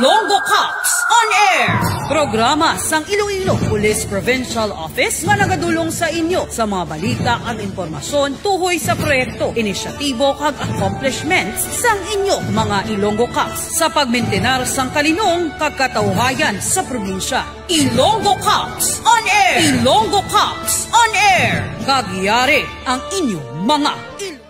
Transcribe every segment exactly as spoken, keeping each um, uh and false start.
Ilonggo Cops on Air! Programa sang Iloilo Police Provincial Office nga nagadulong sa inyo sa mga balita kag impormasyon tuhoy sa proyekto, inisyatibo kag accomplishments sang inyo mga Ilonggo Cops sa pagmintinar sang kalinong kag katawhayan sa probinsya. Ilonggo Cops on Air! Ilonggo Cops on Air! Kag yari ang inyo mga il-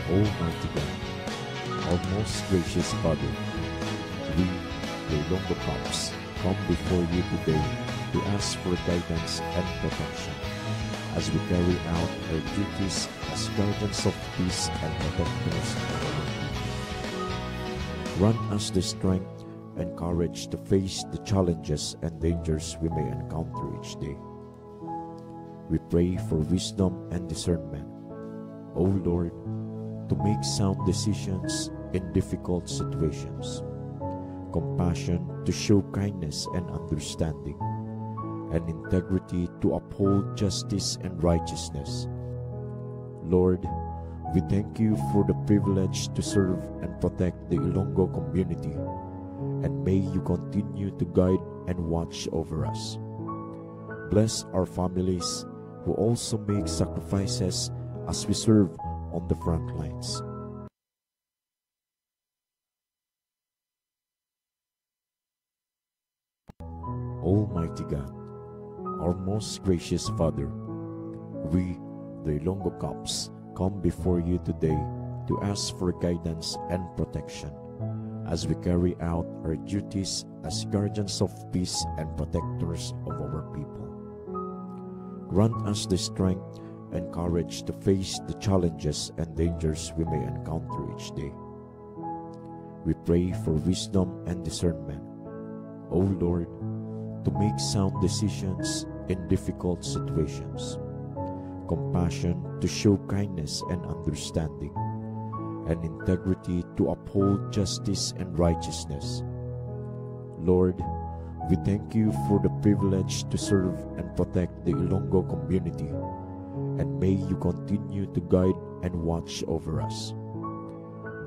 Almighty God, our most gracious Father, we, the Ilonggo Cops, come before you today to ask for guidance and protection as we carry out our duties as guardians of peace and protectors of our people. Grant us the strength and courage to face the challenges and dangers we may encounter each day. We pray for wisdom and discernment, O Lord, to make sound decisions in difficult situations, compassion to show kindness and understanding, and integrity to uphold justice and righteousness. Lord, we thank you for the privilege to serve and protect the Ilonggo community, and may you continue to guide and watch over us. Bless our families who also make sacrifices as we serve on the front lines. Almighty God, our most gracious Father, we, the Ilonggo Cops, come before you today to ask for guidance and protection as we carry out our duties as guardians of peace and protectors of our people. Grant us the strength and courage to face the challenges and dangers we may encounter each day. We pray for wisdom and discernment, O Lord, to make sound decisions in difficult situations, compassion to show kindness and understanding, and integrity to uphold justice and righteousness. Lord, we thank you for the privilege to serve and protect the Ilonggo community, and may you continue to guide and watch over us.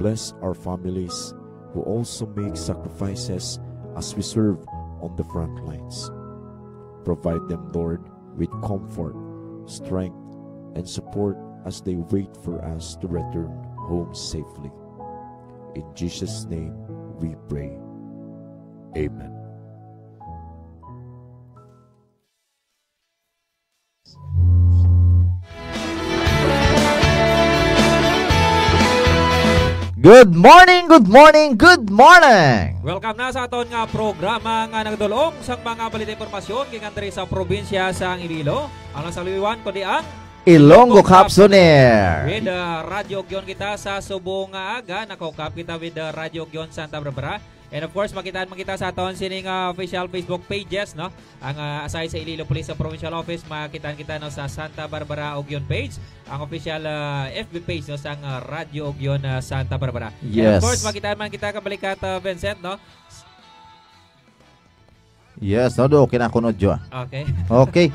Bless our families who also make sacrifices as we serve on the front lines. Provide them, Lord, with comfort, strength, and support as they wait for us to return home safely. In Jesus' name we pray. Amen. Good morning, good morning, good morning! Welcome na sa aton nga programa nga nagdulong sang mga balita impormasyon gikan diri sa probinsya sang Iloilo. Ang nasa liwan kundi ang Ilonggo Cops on Air. With uh, Radyo Ugyon kita sa subong nga aga. Nakaukap kita with uh, Radyo Ugyon Santa Barbara. And of course, makitaan man kita sa aton sining uh, official Facebook pages, no? Ang uh, aside sa Iloilo Police sa Provincial Office, makitaan kita no sa Santa Barbara Ugyon page, ang official uh, F B page no sang uh, Radyo Ugyon uh, Santa Barbara. Yes. And of course, makitaan man kita kabalikat uh, Vincent, no? Yes, no, do okay na kuno jo. Okay. Okay.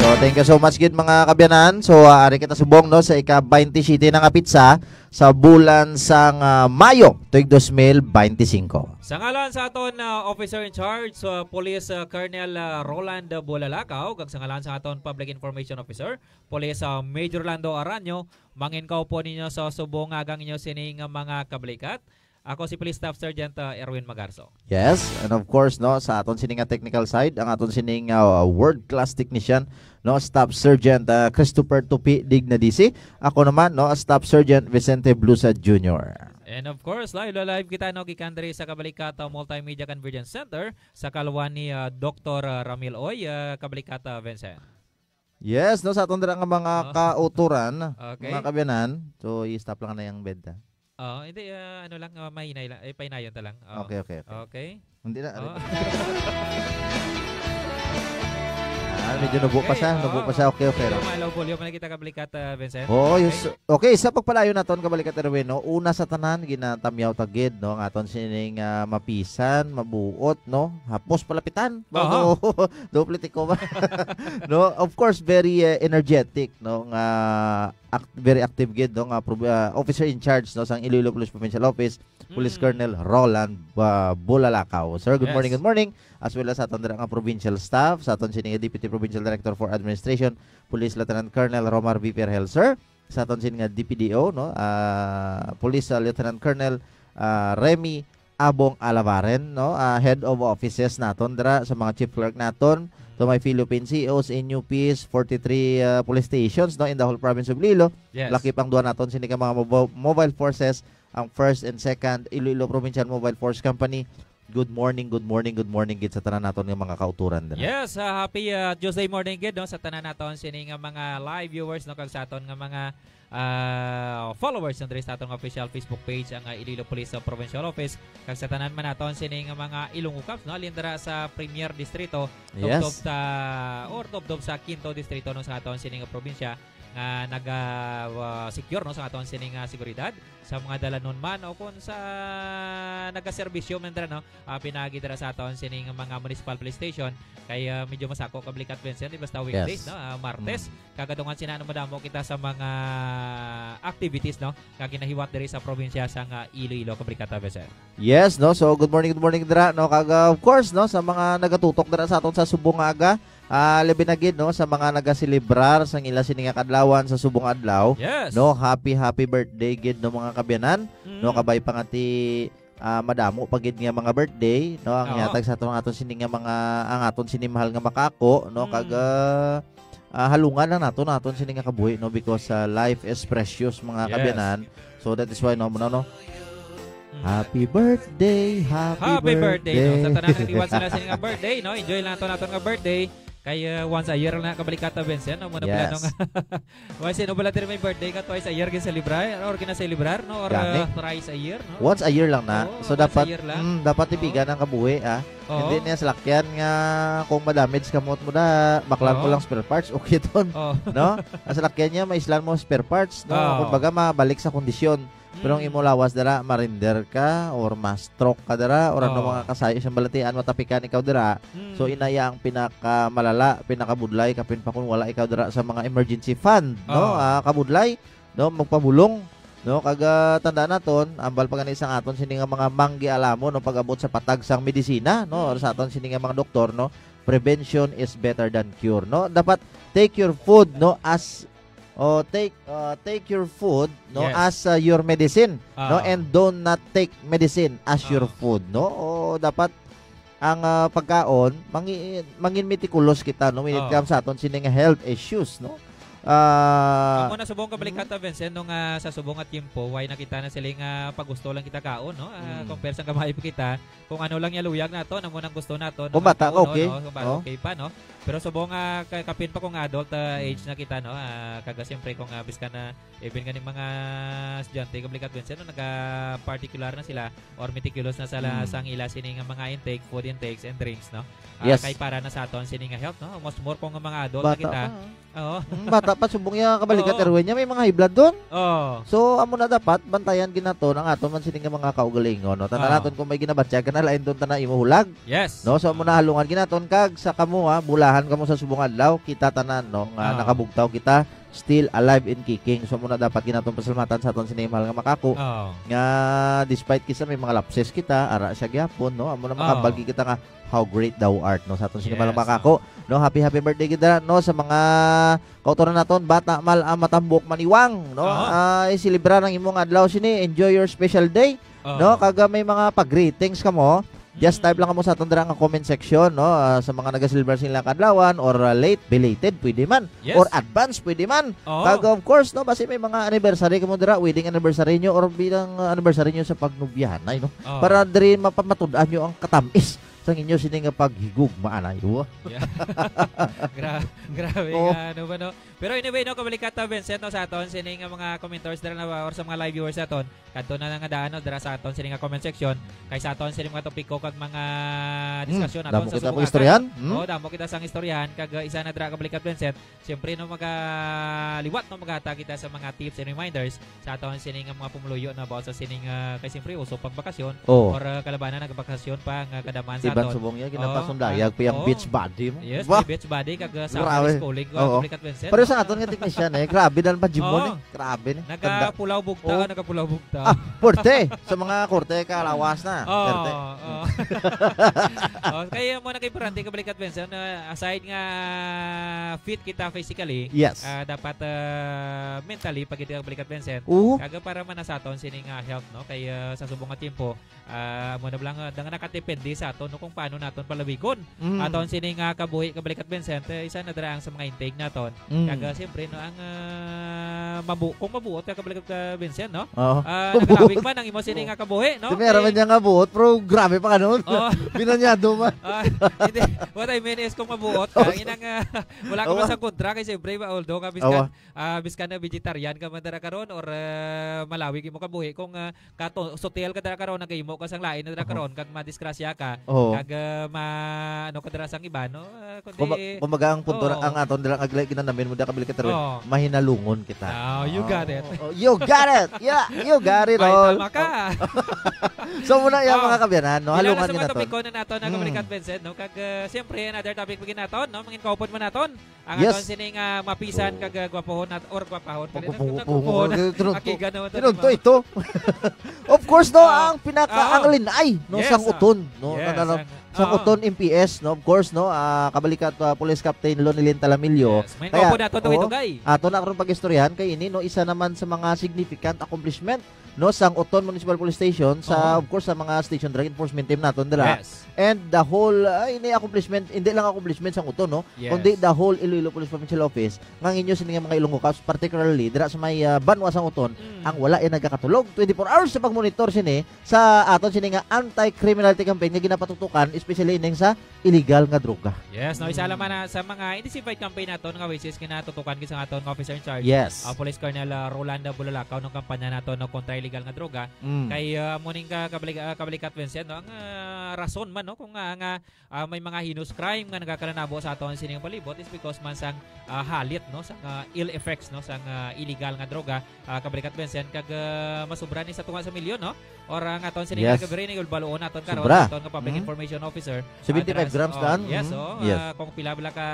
So, thank you so much gid mga kabyanan. So, uh, ari kita subong no sa ika twenty-seven na nga pitsa sa bulan sang uh, Mayo tuig dos mil bente singko. Sa ngalan sa aton uh, officer in charge, uh, Police uh, Colonel uh, Roland Bulalakaw, kag sa ngalan sa aton Public Information Officer, Police uh, Major Lando Aranyo, mangin kaupo ninyo sa subong nga agang inyo sining uh, mga kabalikat. Ako si Police Staff Sergeant uh, Erwin Magarso. Yes, and of course, no, sa aton sini nga technical side, ang aton sining uh, world-class technician, no, Staff Sergeant uh, Christopher Tupi Dignadisi. Ako naman, no, Staff Sergeant Vicente Blusa Junior. And of course, live live kita no gikan diri sa Kabalikata Multimedia Convergence Center sa kalwa ni uh, Doktor uh, Ramil Oy, uh, Kabalikata Vincent. Yes, no, sa aton dira nga mga oh. kautoran, okay. mga kabyanan. So, i-stop lang na yung benta. Oo, hindi, ah, ano lang, ah, mahinay lang, eh, pahinayon ta lang. Oo. Okay, okay, okay. Okay? Hindi na, Oo. Ah, medyo nabuo pa siya, Okay, nabuo pa oo. siya. Okay, okay. Medyo Pero, malo, volume na kita kabalikat, ah, Vincent. Oo, Okay? yes. Okay, sa pagpalayo naton, kabalikat, Erwin, no? Una sa tanan, ginatamiyaw ta gid, no? Ang aton sining ah, mapisan, mabuot, no? Hapos palapitan. Aha. Bago, doble tiko ba? No? Of course, very ah, energetic, no? Nga act-, very active gid, no, nga prob-, ah, officer in charge, no, sang Iloilo Police Provincial Office, Police Mm. Colonel Roland, ah, Bulalakaw. Sir, good Yes. morning, good morning. As well as sa aton dira nga provincial staff, sa aton sini nga Deputy Provincial Director for Administration, Police Lieutenant Colonel Romar V. Perhel, sir. Sa aton sini nga D P D O, no, ah, Police, ah, Lieutenant Colonel, ah, Remy Abong Alavaren, no, ah, head of offices naton dira sa mga chief clerk naton, to my Philippine C Os, N U Ps, forty-three, ah, police stations, no, in the whole province of Iloilo. Yes. Lakip ang duha naton sini ka mga mobo-, mobile forces, ang first and second Iloilo Provincial Mobile Force Company, Good morning, good morning, good morning gid sa tanan naton nga mga kautoran dira. Yes, ah, happy, ah, Tuesday morning gid, no, sa tanan naton sini nga mga live viewers, no, kag sa aton nga mga, ah, followers, no, diri sa aton nga official Facebook page, ang, ah, Iloilo Police, ah, Provincial Office, kag sa tanan man naton sini nga mga Ilonggo Cops, no, halin dira sa Premier Distrito, tubtob Yes. sa, or tubtob sa Quinto Distrito, no, sa aton sini nga probinsya nga naga, ah, secure, no, sa aton sini nga seguridad, sa mga dalanon man o kung sa nagaserbisyo man dira, no, ah, pinaagi dira sa aton sini nga mga municipal police station, kay, ah, medyo masako ka balikat, Vincent, di basta weekdays, Yes. no, ah, Martes, Mm. kagatungan sina, ano, madamo kita sa mga activities, no, nga ginahiwat diri sa probinsya sa nga Iloilo, kabrikata, Vincent. Yes, no? So, good morning, good morning dira, no? Kag, ah, of course, no, sa mga nagatutok dira sa aton sa subong nga aga, ah, labi na gid, no, sa mga nagaselebrar sang ila sini nga kadlawan sa subong adlaw, Yes. no? Happy, happy birthday gid, no, mga kabyanan, no? Mm. Kabay pa nga ti, ah, madamo pa gid nga mga birthday, no? Ang Oo. ihatag sa aton, aton sini nga mga, ang aton sini mahal nga makako, no? Kag, Mm. ah, ah, halungan lang nato naton sini nga kabuhi, no, because, ah, life is precious, mga Yes. kabyanan. So that is why, no, muna, no? Mm. Happy birthday, happy Happy birthday, no? Sa birthday. tanan nga giwat sila sini nga birthday, no? Enjoy lang nato naton nga birthday. Kay, ah, once a year lang kabalikat ta, Vincent, no? Muna pala Yes. nung, once in a while, may birthday ka, twice a year ginaselebrar, or ginaselebrar, no? Or, Gani. ah, thrice a year, no? Once a year lang na. Oo, So, once a dapat, year lang. mm, dapat Oo. tipigan ang kabuhi, ah. Oo. Hindi niya salakyan nga kung ma-damage kamot mo da, baklan mo Oo. lang spare parts, okay ton. Oo. No? Ang salakyan niya, maislan mo spare parts, no? Oo. Kumbaga, mabalik sa kondisyon. Pero ang Mm. imo lawas dira, ma-render ka, or ma-stroke ka dira, or ano Oo. mga kasayo siyang balatian, matapikan ikaw dira. Mm. So, inaya ang pinakamalala, pinakabudlay, kapin pa kung wala ikaw dira sa mga emergency fund, no? Oo. Ah, kabudlay, no? Magpabulong, no? Kag, ah, tandaan naton, ambal pa gani sa aton sini nga mga manggialamon, no? Pag-abot sa patag sang medisina, no? Or sa aton sini nga mga doktor, no? Prevention is better than cure, no? Dapat take your food, no? As, oh, take, ah, take your food, no? Yes. As, ah, your medicine, no? Ah. And do not take medicine as your Ah. food, no? O dapat ang, ah, pagkaon, mangi-, mangin meticulous kita, no? When it Oo. comes sa aton sini nga health issues, no? Ah, Amo na subong kabalik Mm. kata, Vincent, nung, ah, sa subong nga tiyempo, why nakita na sila nga pagusto lang kita kaon, no? Ah, Mm. compare sa gamay pa kita, kung ano lang yung luyag nato, amo nang gusto nato, Kung bata ka, kaon, okay. no? Kung ba-, Oh. okay pa, no? Pero subong nga, ka-, kapin pa kung adult, ah, Mm. age na kita, no? Ah, kaga siyempre kung, ah, biskan na, even ganing mga estudyante, kabalik kata, Vincent, no? Naga-particular na sila or meticulous na sa la-, Mm. sang ila sini nga mga intake, food intakes and drinks, no? Ah, Yes. kay para na sa aton sini nga health, no? Mas more kung mga adult na Bata kita. pa. Oo. Mm, bata pa, subong niya, kabalikat Oo. Erwin niya, may mga high blood doon. Oo. So, amo na dapat, bantayan ginaton ang aton man sini nga mga kaugalingon, no? Tanda Oo. naton kung may ginabatyag ka na, lain doon tanan imo hulag. Yes. No? So, amo na halungan ginaton, kag sa kamo, ha, bulahan kamo sa subong adlaw, kita tanan, no? Nga Oo. nakabugtaw kita, still alive and kicking. So, amo na dapat ginaton pasalamatan sa aton sini mahal nga makako. Oo. Nga, despite kisa may mga lapses kita, ara siya gyapon, no? Amo na Oo. makabal kita nga, "How great thou art," no? Sa aton sini Yes, mahal nga makako, no? Happy, happy birthday kita, no? Sa mga kautoran naton, bata mal ang matambok maniwang, no? Oo. Ah, iselebrar ang imong adlaw sini, enjoy your special day, Oo. no? Kaga may mga pag-greetings kamo, just Mm. type lang kamo sa aton dira nga comment section, no? Ah, sa mga nagaselebrar sila kadlawan or, ah, late, belated, pwede man. Yes. Or advance, pwede man. Oo. Kag, of course, no, basi may mga anniversary kamo dira, wedding anniversary nyo, or bilang, ah, anniversary nyo sa pagnubyahanay, no? Oo. Para diri mapamatud-an nyo ang katamis sang inyo sini nga paghigugma, anay. Wa? Yeah. Gra-, grabe Oo. nga, ano ba, no? Pero anyway, no, kabalikat ta, Vincent, no, sa aton sini nga mga commenters dira na, or sa mga live viewers naton, kadto na lang nga daan, no, dira sa aton sini nga comment section, kay sa aton sini mga topiko kag mga Hmm, diskusyon naton damo sa kita subong pag-istoryahan. Hmm? Oh, damo kita sang istoryahan, kag, uh, isa na dira, kabalikat, Vincent, siyempre, no, magaliwat, no, maghatag kita sa mga tips and reminders sa aton sini nga mga pumuluyo na about sa sini nga, kay siyempre, uso pag bakasyon Oh. or, uh, kalabanan nagbakasyon pa nga kadaman sa Iban aton. subong niya, Oo, ginapasundayag ah, pa yung oo. beach body mo. Yes, Wah! may beach body, kag, uh, summer Grabe. schooling, uh, Oo. Kabalikat, Vincent, Pero no? sa aton nga technician, eh, grabe na ang pajimon, Oo. eh. Grabe ni. Nagapulaw bugta, Oh. nagapulaw bugta. Ah, forte. Sa mga korte, kalawas na. Oo, Forte. oo. Oh, kaya mo na kay Brante, kabalikat, Vincent, na aside nga fit kita physically, Yes. ah, dapat, ah, mentally, pag kita kabalikat, Vincent, Oo. kaga para man na sa aton, sini nga health, no? Kay, ah, sa subong nga tiempo, Ah, amo na lang, ah, nga nakadepende sa aton, no, kung paano naton palabigon Mm. aton sini nga kabuhi, kabalikat Vincent, eh, isa na dira ang sa mga intake naton. Mm. Kag, ah, siyempre, no, ang, ah, mabu-, kung mabuot ka, kabalikat, ah, Vincent, no? Oo. Ah, Mabuot. nagalawig man ang imo sini Oo. nga kabuhi, no? Di, meron man Kay niya nga buot, pero grabe pa ka noon. Oo. Binanyado man. Ah, hindi. What I mean is, kung mabuot ka, Oo. inang, ah, wala ka Oo. man sa kontra, kay siyempre, although nga Oo. biskan, ah, biskan na vegetarian ka man dira karon or, ah, malawig imo kabuhi, kung, ah, kato, sutil ka dira karon, nagahimo ka sang lain na dira Oo. karon, kag madisgrasya ka, Oo. kag, ah, ma-, ano ka dira sang iba, no? Ah, kundi Kumba-, kumbaga ang punto na, Oo. ang aton dira nga ginanamin mo dira, kabalikat Erwin, Oo. mahinalungon kita. Ah, you got it. Oh, you got it. Yeah, you got it May all. tama ka. So, muna yan, Ah, mga kabyanan, no? Ilaw na Halungan sa mga naton. topiko na naton, na Mm. kabalikat Vincent, no? Kag, ah, siyempre, another topic pa gid naton, no? Mangin kaupod mo naton. Ang Yes. aton sining, ah, mapisan True. kag, ah, gwapahon nat-, or gwapahon, Pag-, kali na, pag-, pag-, pag-, pag-, pag-, tinunto, ito. Tinunto, ito. Of course, no, Ah, ang pinaka, ah, ang linay, no, yes, sang ah. uton, no, Yes, na, na, ang, sang ah. uton M P S, no, of course, no, ah, kabalikat, ah, Police Captain Lonilyn Talamillo. Yes, may Kaya, kaupod nato, oo, tugay-tugay. ato na karon pag-istoryahan kay ini, no, isa naman sa mga significant accomplishment, no, sang Oton Municipal Police Station sa, Oo. of course, sa mga station drug enforcement team naton dira. Yes. And the whole, ah, ini accomplishment, hindi lang accomplishment sang Oton, no, Yes. kundi the whole Iloilo Police Provincial Office, nga ang inyo sini nga mga Ilonggo Cops, particularly dira sa may, ah, banwa sang Oton, Mm. ang wala yan nagakatulog, twenty-four hours sa pagmonitor sini sa aton sini nga anti-criminality campaign nga ginapatutukan, especially ining sa illegal nga droga. Yes, no, isa Mm. lang man na sa mga intensified campaign naton nga which is ginatutukan gid sa aton nga officer in charge, Yes. ah, Police Colonel, ah, Rolanda Bulalakaw, nung kampanya naton, no, kontra illegal nga droga. Mm. Kay, ah, mo ning ka-, kabalik-, ah, kabalikat, Vincent, no, ang, ah, rason man, no, kung, ah, nga, ah, may mga heinous crime nga nagakalanabo sa aton sining palibot is because man sang, ah, halit, no, sang, ah, ill effects, no, sang, ah, illegal nga droga, ah, kabalikat, Vincent, kag, ah, masubra ni sa tunga sa milyon, no? Or ang aton sining Yes. recovery ni Ulbaluon naton karon, Sobra. aton nga public Mm. information officer. Seventy-five Ah, grams oh, daan? Yes, Mm. oh. Yes. Ah, kung pila bala ka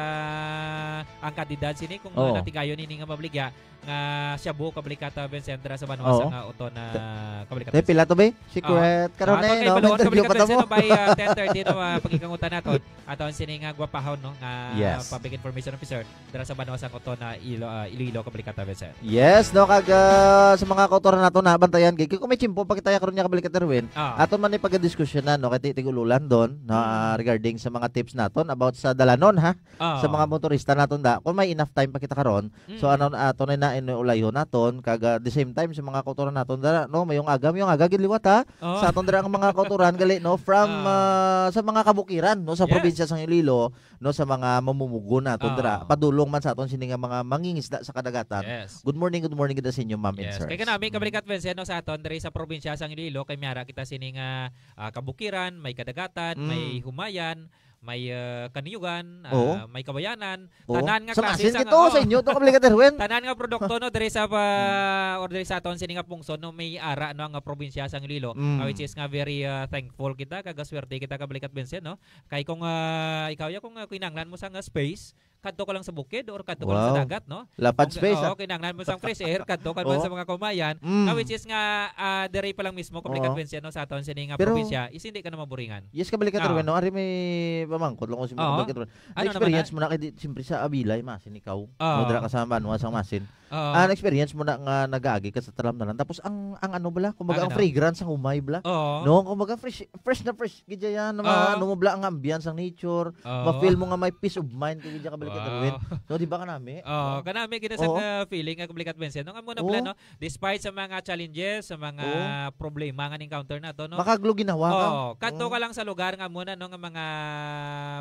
ang kantidad sini, kung, Oo. ah, natigayon ini nga mabaligya, nga shabu, kabalikat, Vincent, dira sa banwa Oo. sang, ah, Oton na Ta-, kabalikat, Te, Vincent. pila to, be? Secret. Oo. Karon Ah, aton eh, kay no? May Baluon, interview kabalikat, pa to. Vincent, no, by, ah, ten thirty, no, ah, pagkikangutana naton. Aton sini nga gwapahon, no, nga Yes. public information officer dira sa banwa sang Oton na Ilo-, ah, Iloilo, kabalikat, Vincent. Yes, no, kag, ah, sa mga kautoran nato na bantayan, kay kung may tiyempo pa kita karon nga, kabalikat, Erwin, Ah. aton man ni pagdiskusyonan, no, kay ti-, tig-ululan doon, no, Mm. ah, regarding sa mga tips naton about sa dalanon, ha? Ah. Sa mga motorista naton da, kung may enough time pa kita karon, so Mm. ano, ato na na inuulayhon naton, kag, ah, the same time sa mga kautoran naton da, no, mayong aga, mayong aga gid liwat, ha? Oh. Sa aton dira ang mga kautoran gali, no, from, Ah. ah, sa mga kabukiran, no, sa Yes. probinsya sang Iloilo, no, sa mga mamumugon naton dira, Ah. padulong man sa aton sini nga mga mangingisda sa kadagatan. Yes. Good morning, good morning gid sa inyo, ma'am and Yes. sirs. Kay kanami, Mm. kabalikat, Vincent, no, sa aton diri sa probinsya sang Iloilo, kay may ara kita sini nga, ah, kabukiran, may kadagatan, Mm. may humayan, may, ah, kaniyugan, Oo. ah, may kabayanan, Oo. Tanan nga Sa klase masin sa kito, nga, oh. sa inyo to, kabalikat, Erwin. Tanan nga produkto, no, diri sa pa-, Mm. or diri sa aton sini nga pungsod, no, may ara, no, ang probinsya sang Iloilo, Mm. ah, which is nga very, ah, thankful kita, kag swerte kita, kabalikat, Vincent, no? Kay kung, ah, ikaw ya, kung, ah, kinahanglan mo sang, ah, space, kadto ka lang sa bukid or kadto ka lang sa Wow. dagat, no? Lapad Kung, space, oo, ah. kinahanglan mo sang fresh air, kadto ka man Oo. sa mga kumayan, Mm. nga which is nga, ah, diri pa lang mismo, kabalikat, Oo. Vincent, no, sa aton sini nga Pero probinsya, is hindi ka na maburingan. Yes, kabalikat, Ah. Erwin, no? Ari may pamangkot lang ko si Oo. kabalikat, Erwin. Ano naman Na-experience na? mo na kay di, siyempre sa Abilay, masin ikaw. Oo. No, dira ka sa banwa sang masin. Oo. Ah, na-experience mo na nga nag-aagi ka sa talamdalan. Tapos ang, ang ano bala, kumbaga Ang ang ano? fragrance, ang humay bala. Oo. No, kumbaga fresh, fresh na fresh. Gid yan, na Oo. ma-, ano mo bala ang ambience, ang nature. Oo. Ma-feel mo nga may peace of mind kay gid kabalikat, Wow. Erwin. No, di ba kanami? Oo, Oo. kanami gid sa Oo. nga feeling nga kabalikat, Vincent. No, nga mo na Oo. bala, no? Despite sa mga challenges, sa mga Oo. problema nga encounter nato, no? Makaglo ginawa ka. Oo, kadto Oo. ka lang sa lugar nga mo na, no, nga mga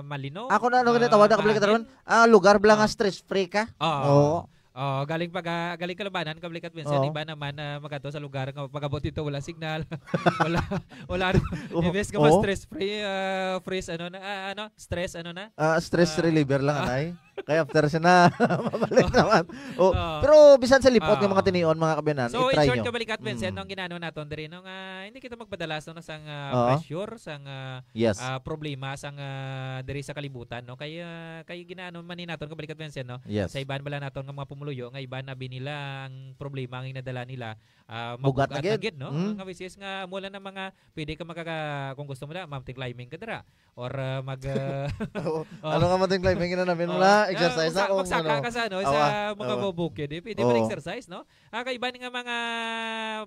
malino. Ako na, ano, Ah, ginatawag na kabalikat, hangin. Erwin? Ah, lugar bala nga Ah. stress free ka. Oo. Oo. Oh, galing pag, ah, galing kalabanan, kabalikat, Vincent. Oo. Iba naman, ah, magadto sa lugar nga pag-abot dito, wala signal. Wala, wala, Oo. imbes ka Oo. ma-stress free, ah, freeze, ano na, ah, ano, stress, ano na? Ah, stress Ah. reliever lang, Ah. anay. Kaya after siya na, mabalik naman. Oh, Oo. pero bisan sa lipot nga Oo. mga tinion, mga kabiyanan, So, in i-try short, nyo. kabalikat, Vincent, Mm. no, ang ginano naton diri, no, nga hindi kita magpadala sa, no, sang, ah, Oo. pressure, sang, ah, Yes. ah, problema, sang, ah, diri sa kalibutan, no? Kay, ah, kay ginaano man ni naton, kabalikat, Vincent, no? Yes. Sa iban bala naton nga mga pumuluyo, nga iban abi nila ang problema nga ginadala nila, ah, Bugat na mabugat gid. na gid, no? Mm. Nga which is nga, mula na mga, pwede ka magkaka-, kung gusto mo na, mountain climbing ka dira. Or, ah, mag, ah, Oo. oh. Ano nga mountain climbing? Ginanamin mo Oo. na, Exercise na kung magsaka ano. Ka sa, ano, sa mga bubukid, eh, pwede man exercise, no? Ah, kay iban nga mga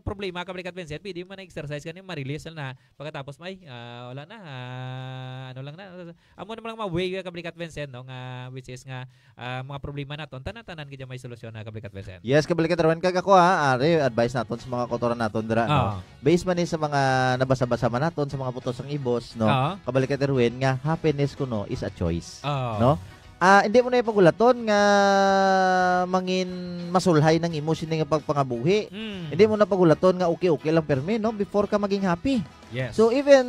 problema, kabalikat Vincent, pwede man exercise gani, ma-release na. Pagkatapos may, ah, wala na, ah, ano lang na. Amo naman lang mga way, kabalikat Vincent, no, nga, which is nga, ah, mga problema naton, tanan-tanan gid may solusyon na, kabalikat Vincent. Yes, kabalikat Erwin, kag ako, ha, ari, advice naton sa mga kautoran naton dira, no? Ah. Based man ni sa mga nabasa-basa man naton sa mga putos sang ibos, no? Ah. Kabalikat Erwin, nga happiness kuno is a choice, ah, no? Ah, hindi mo na ipagulaton nga mangin masulhay nang imo sini nga pagpangabuhi. Mm. Hindi mo na pagulaton nga okay-okay lang permi, no? Before ka maging happy. Yes. So, even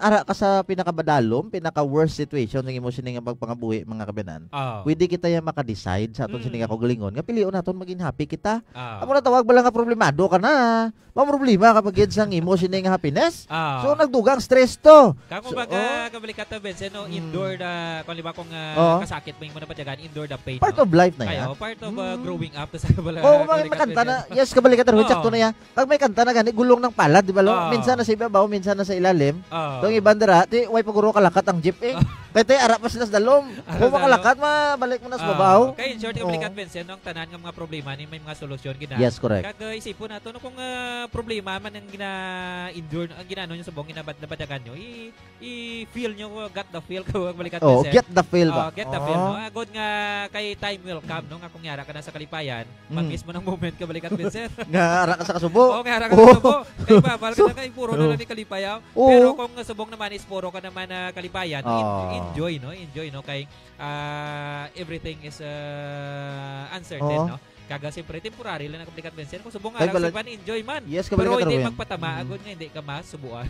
ara ka sa pinakabadalom, pinaka-worst situation sa imo sini nga pagpangabuhi, mga kabanan, ah, pwede kita ya maka-decide sa aton sini nga, mm, kaugalingon nga pilion naton maging happy kita. Ah. Amo na tawag bala nga problemado ka na. Maproblema ka pa gid sang imo sini nga happiness. Ah. So, nagdugang stress to. Kamo, so, baga, oh, kabalikat ta, Benson, no? Mm. Indoor na, kung, di ba, kung, ah, oh, kasakit mo yung muna patyagan, indoor the pain, part, no? Part of life na yan. Ay, oh, part of, ah, mm, growing up. Tas, bala, oh, may kabalikat kanta na. Yes, kabalikat ta, oh, sakto na yan. Pag may kanta na gani, gulong ng palad, di ba, lo? Ah. Minsan na sa ibabaw, minsan na sa ilalim. Ah. Itong iban dira, ti, way paguro kalakat ang jeep, eh. Ah. Kay, ti, ara pa sila sa dalom. Ara sa dalom. Kung makalakat, mabalik mo na sa babaw. Ah. Kay, in short, oh, kabalikat, Benson, no, ang tanan nga mga problema ni may mga solusyon gid na. Yes, correct. Kag, uh, isipon nato, no, kung, uh, problema man ang gina-endure, ang ginano nyo subong, ginabad-, nabadagan nyo, i-, i-feel nyo, gut the feel, kabalikat, oh, Benson. Get the feel ba? Oh, get the feel, oh, no? Agod nga kay time will come, no, nga kung yara ka na sa kalipayan, mm, mag-miss mo ng moment, kabalikat, Benson. Nga ara ka sa kasubo. Oh, nga ara ka sa kasubo. Kay ba, balik na kay puro na lang ni kalipayaw. Oo. Pero kung subong naman is puro ka naman, ah, kalipayan, en-, enjoy, no? Enjoy, no? Kay, ah, everything is, ah, uncertain, no? Kaga, siyempre, temporary lang ang kaplikat, Vincent. Kung subong nga, enjoy man. Yes, pero hindi magpatama, agod nga hindi ka masubuan.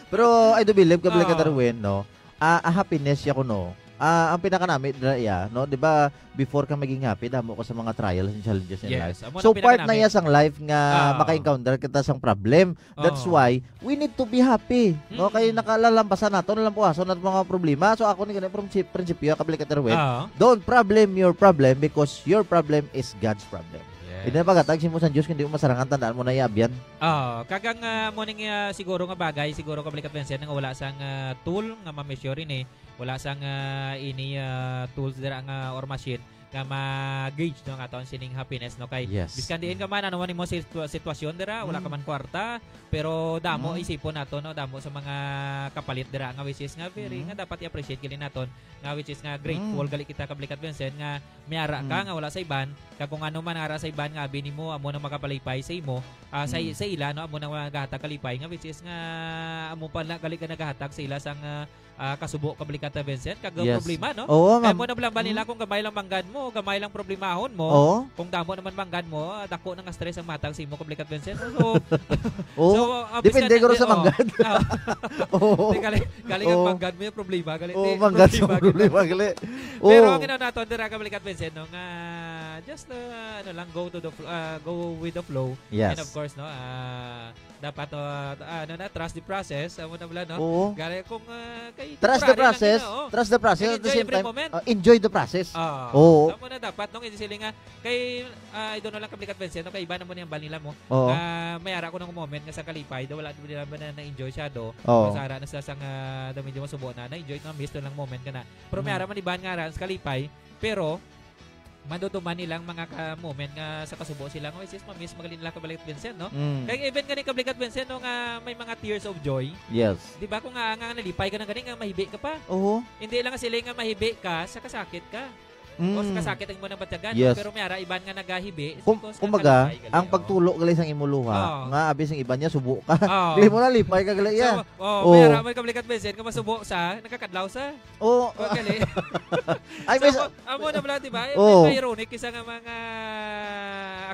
Pero I do believe, kaplikat Darwin, no? Ah, ah, happiness ya kuno. Ah, ang pinakanami dira iya, no? Di ba, before ka maging happy, damo ka sa mga trials and challenges in life. Yes, amo na pinakanabi. So, part na iya sang life nga maka-encounter kita sang problem. That's why we need to be happy, no? Kay nakalalambasa nato, nalampuason nato mga problema. So, ako ni gani, prinsi-, prinsipyo, kaplikat Darwin, don't problem your problem because your problem is God's problem. Yes. Hindi na paghatag sa imo sang Diyos, kundi mo masarangan, tandaan mo na iya abyan. Oo, kagang, ah, mo ning, ah, siguro nga bagay, siguro, kaplikat Vincent, nga wala sang, ah, tool nga ma-measure ini, wala sang, ah, ini, ah, tools dira nga, or machine nga ma-gauge, no, nga aton sining happiness, no, kay biskan diin ka man, ano man imo situa-, sitwasyon dira, wala ka man kwarta, pero damo isipon nato, no, damo sa mga kapalit dira nga which is nga very, nga dapat i-appreciate gali naton, nga which is nga grateful gali kita, kablikat Vincent, nga may ara ka nga wala sa iban, kag kung ano man ara sa iban nga abi nimo, amo nang makapalipay sa imo, ah, sa, sa ila, no, amo nang magahatag kalipay nga which is nga amo pa na gali ka nagahatag sa ila sang, ah, ah, kasubo, kablikat Vincent, kag problema, no? Oo, kay ma'am. Mo na lang ba nila kung gamay lang manggad mo, gamay lang problemahon mo, kung damo naman manggad mo, ah, dako na nga stress ang matag sa imo, kablikat Vincent. So, so, ah, depende guro sa manggad. Oo. Galing, galing ang manggad mo yung problema, galing. Oo, manggad sa problema, galing. Pero ang ginawa nato, dira, kablikat Vincent, no, nga just, uh, ano lang, go to the fl-, uh, go with the flow. Yes. And of course, no, uh, dapat, uh, ano na, trust the process. Amo na bala, no? Oo. Gani kung, uh, kay trust the process. Trust the process at the same time, uh, enjoy the process. Oo. Amo na dapat, no? Hindi sila nga, kay, uh, I don't know lang, kablikat Vincent, no? Kay iba naman yung bali nila mo. Oo. Ah, may ara ko ng moment nga sa kalipay, daw wala din ba na na-enjoy siya, do? Oo. Sa ara na sa, sa nga, daw medyo masubo na, na-enjoy na, miss na lang moment ka na. Pero may ara man iban nga ara sa kalipay, pero, maduduman nilang mga ka-, moment nga sa kasubo sila nga, "Oy, sis, ma-miss, magaling nila kabalik Vincent, no?" Mm. Kaya even gani kablikat Vincent, no, nga may mga tears of joy. Yes. Di ba, kung nga, nga nalipay ka na gani, nga mahibi ka pa. Oo. Hindi lang sila nga mahibi ka, sa kasakit ka. O sa kasakit ang mo nang batyagan, no? Yes. Pero may ara iban nga nagahibi, kum-, kumbaga, ang pagtulo gali sang imo luha, nga abi sang iban niya, subo ka. Oo. Dili mo na, lipay ka gali iya. So, oh, may ara may kablikat Vincent, nga masubo sa, nakakadlaw sa. Oo. Oh, gali. Ay, so, may sa-, amo na bala, di ba? Oo. May, may ironic isa nga mga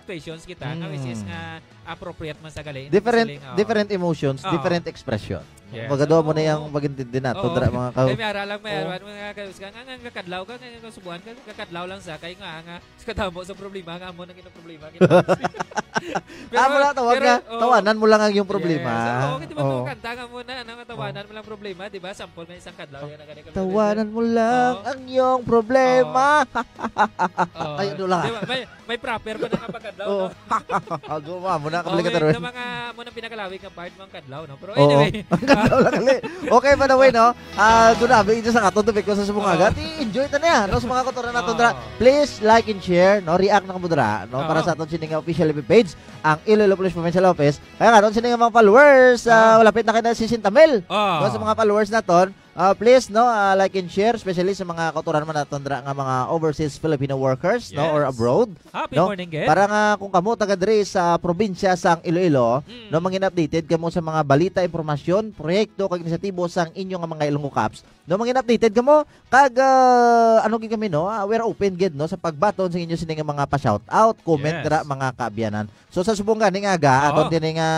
actuations kita, nga which is nga appropriate man sa gali. Different, different emotions, different expression. Yes. Magado mo na yung pag-intindi nato, dira, mga ka-, kay may ara lang, may ara, mga ka-, nga, nga, nga kadlaw ka, nga, nga subuan ka, nga kadlaw lang sa, kay nga, nga, sa kadamo sa problema, nga amo nang problema. Pero, ah, wala, tawag pero, nga, oh, tawanan mo lang ang iyong problema. Yes. Oo, kasi ba, kanta nga muna, ano, nga Tawanan mo lang problema, di ba? Sample nga isang kadlaw, yan ang ganyan. Tawanan mo lang Oo. ang iyong problema. Oo. Ay, ano lang. Di ba? May, may proper pa na nga pagkadlaw, Oo. no? Ago, mo na, kabalik ka Okay, taron. na mga, mo nang pinakalawig nga part ng kadlaw, no? Pero Oo. anyway. Ang kadlaw lang, kali. Okay, by the way, no? Ah, doon na, abing sa aton topic ko sa subong aga. Oo. Ti, enjoy ta niya, no? Sa mga kautoran naton Oo. dira, please like and share, no? React na kamo dira, no? Para Oo. sa aton sini nga official F B page, ang Iloilo Police Provincial Office. Kaya nga, aton sini nga mga followers, ah, Oo. malapit na kay na sesenta mil. Oo. No, sa mga followers naton, ah, please, no, ah, like and share, especially sa mga kautoran man naton dira nga mga overseas Filipino workers, no, or Yes. abroad, Happy no? morning, Ged. Para nga kung kamo taga diri sa probinsya sang Iloilo, Mm. no, mangin updated kamo sa mga balita, impormasyon, proyekto kag inisyatibo sang inyo nga mga Ilonggo Cops, no, mangin updated kamo kag, ah, ano gid kami, no, ah, we're open gid, no, sa pagbaton sa inyo sini nga mga pa-shout out, comment Yes. dira, mga kaabyanan. So sa subong gani nga aga, Oo. aton din nga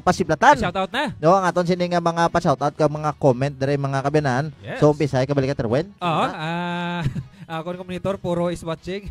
pasiplatan. Shout out na. No, ang aton sini nga mga pa-shout out kag mga comment diri, mga kaabyanan. Yes. So umpisa, kabalik ka, Terwen? Oo, ah, ako ang monitor, puro is watching.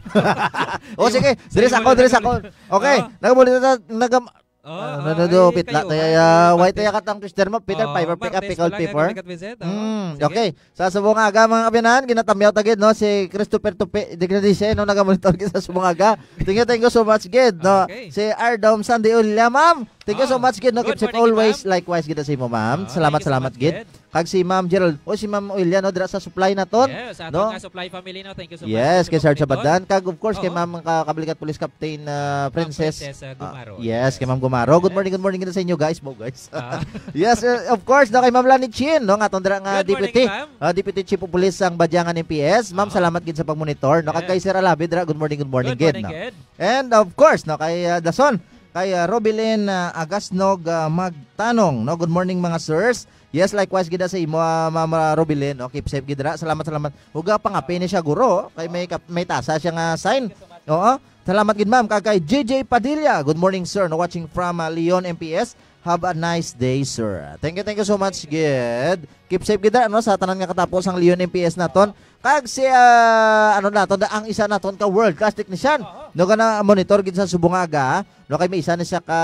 O, Yung sige, sa diri sa inyo ako, na diri sa ako. nag- Okay, Oo. nagmuli na, nagam-, Oo, ano, ah, no, no, ay, pitla, kayo, tayo, ay, ah, white Martes. tayo katang twister mo, Peter Oo, Piper, pick up, Martes pickle pala, pepper. Kabalikad Vincent, oo. Mm, Sige. okay. Sa subong nga aga, mga kaabyanan, ginatamyaw ta gid, no, si Christopher Tupi, di ka dice, no, nagamonitor gid sa subong nga aga. Thank you, thank you so much gid, no. Okay. Si Ardom Sandy Ulla, ma'am. Thank you so Oh, much gid, no. good Keep safe morning, always. ma'am. Likewise gid sa imo, ma'am. Oh, Salamat, thank you so salamat much, gid. gid. Kag si Ma'am Gerald, o si Ma'am Ulla, no, dira sa supply naton, Yes, aton no? nga supply family, no. Thank you so much. Yes, Thank you kay so Sir much, Sabadan. Monitor. Kag of course kay Oo. Ma'am ka-, kablikat Police Captain, ah, Ah, Princess. Princess, ah, Ah, Gumaro. yes, Yes. kay Ma'am Gumaro. Good Yes. morning, good morning gid sa inyo, guys, mo guys. Ah. Yes, uh, of course, no, kay Ma'am Lani Chin, no, nga aton dira nga Good morning, deputy, ma'am. ah, deputy chief of police sang Badyangan M P S. Ma'am, Oo. salamat gid sa pagmonitor, no, kag Yes. kay Sir Alabi dira, good morning, good morning Good gid, morning, no. gid. And of course, no, kay, ah, Dason, kay, ah, Robilin, ah, Agasnog, ah, Magtanong, no, good morning, mga sirs. Yes, likewise gid sa imo, ah, Ma'am, ah, Robilin, no, keep safe gid dira. Salamat, salamat. Huga pa nga pini siya, guro, kay may kap-, may tasa siya nga sign. Oo. Salamat gid, ma'am. Kag kay J J Padilla, good morning, sir, no, watching from, ah, Leon M P S. Have a nice day, sir. Thank you, thank you so much, gid. Keep safe gid, ano, sa tanan nga katapos ang Leon M P S naton. Kag si, ah, ano naton, ang isa naton ka world class technician. Aha. No, kana monitor gid sa subong nga aga, no, kay may isa na siya ka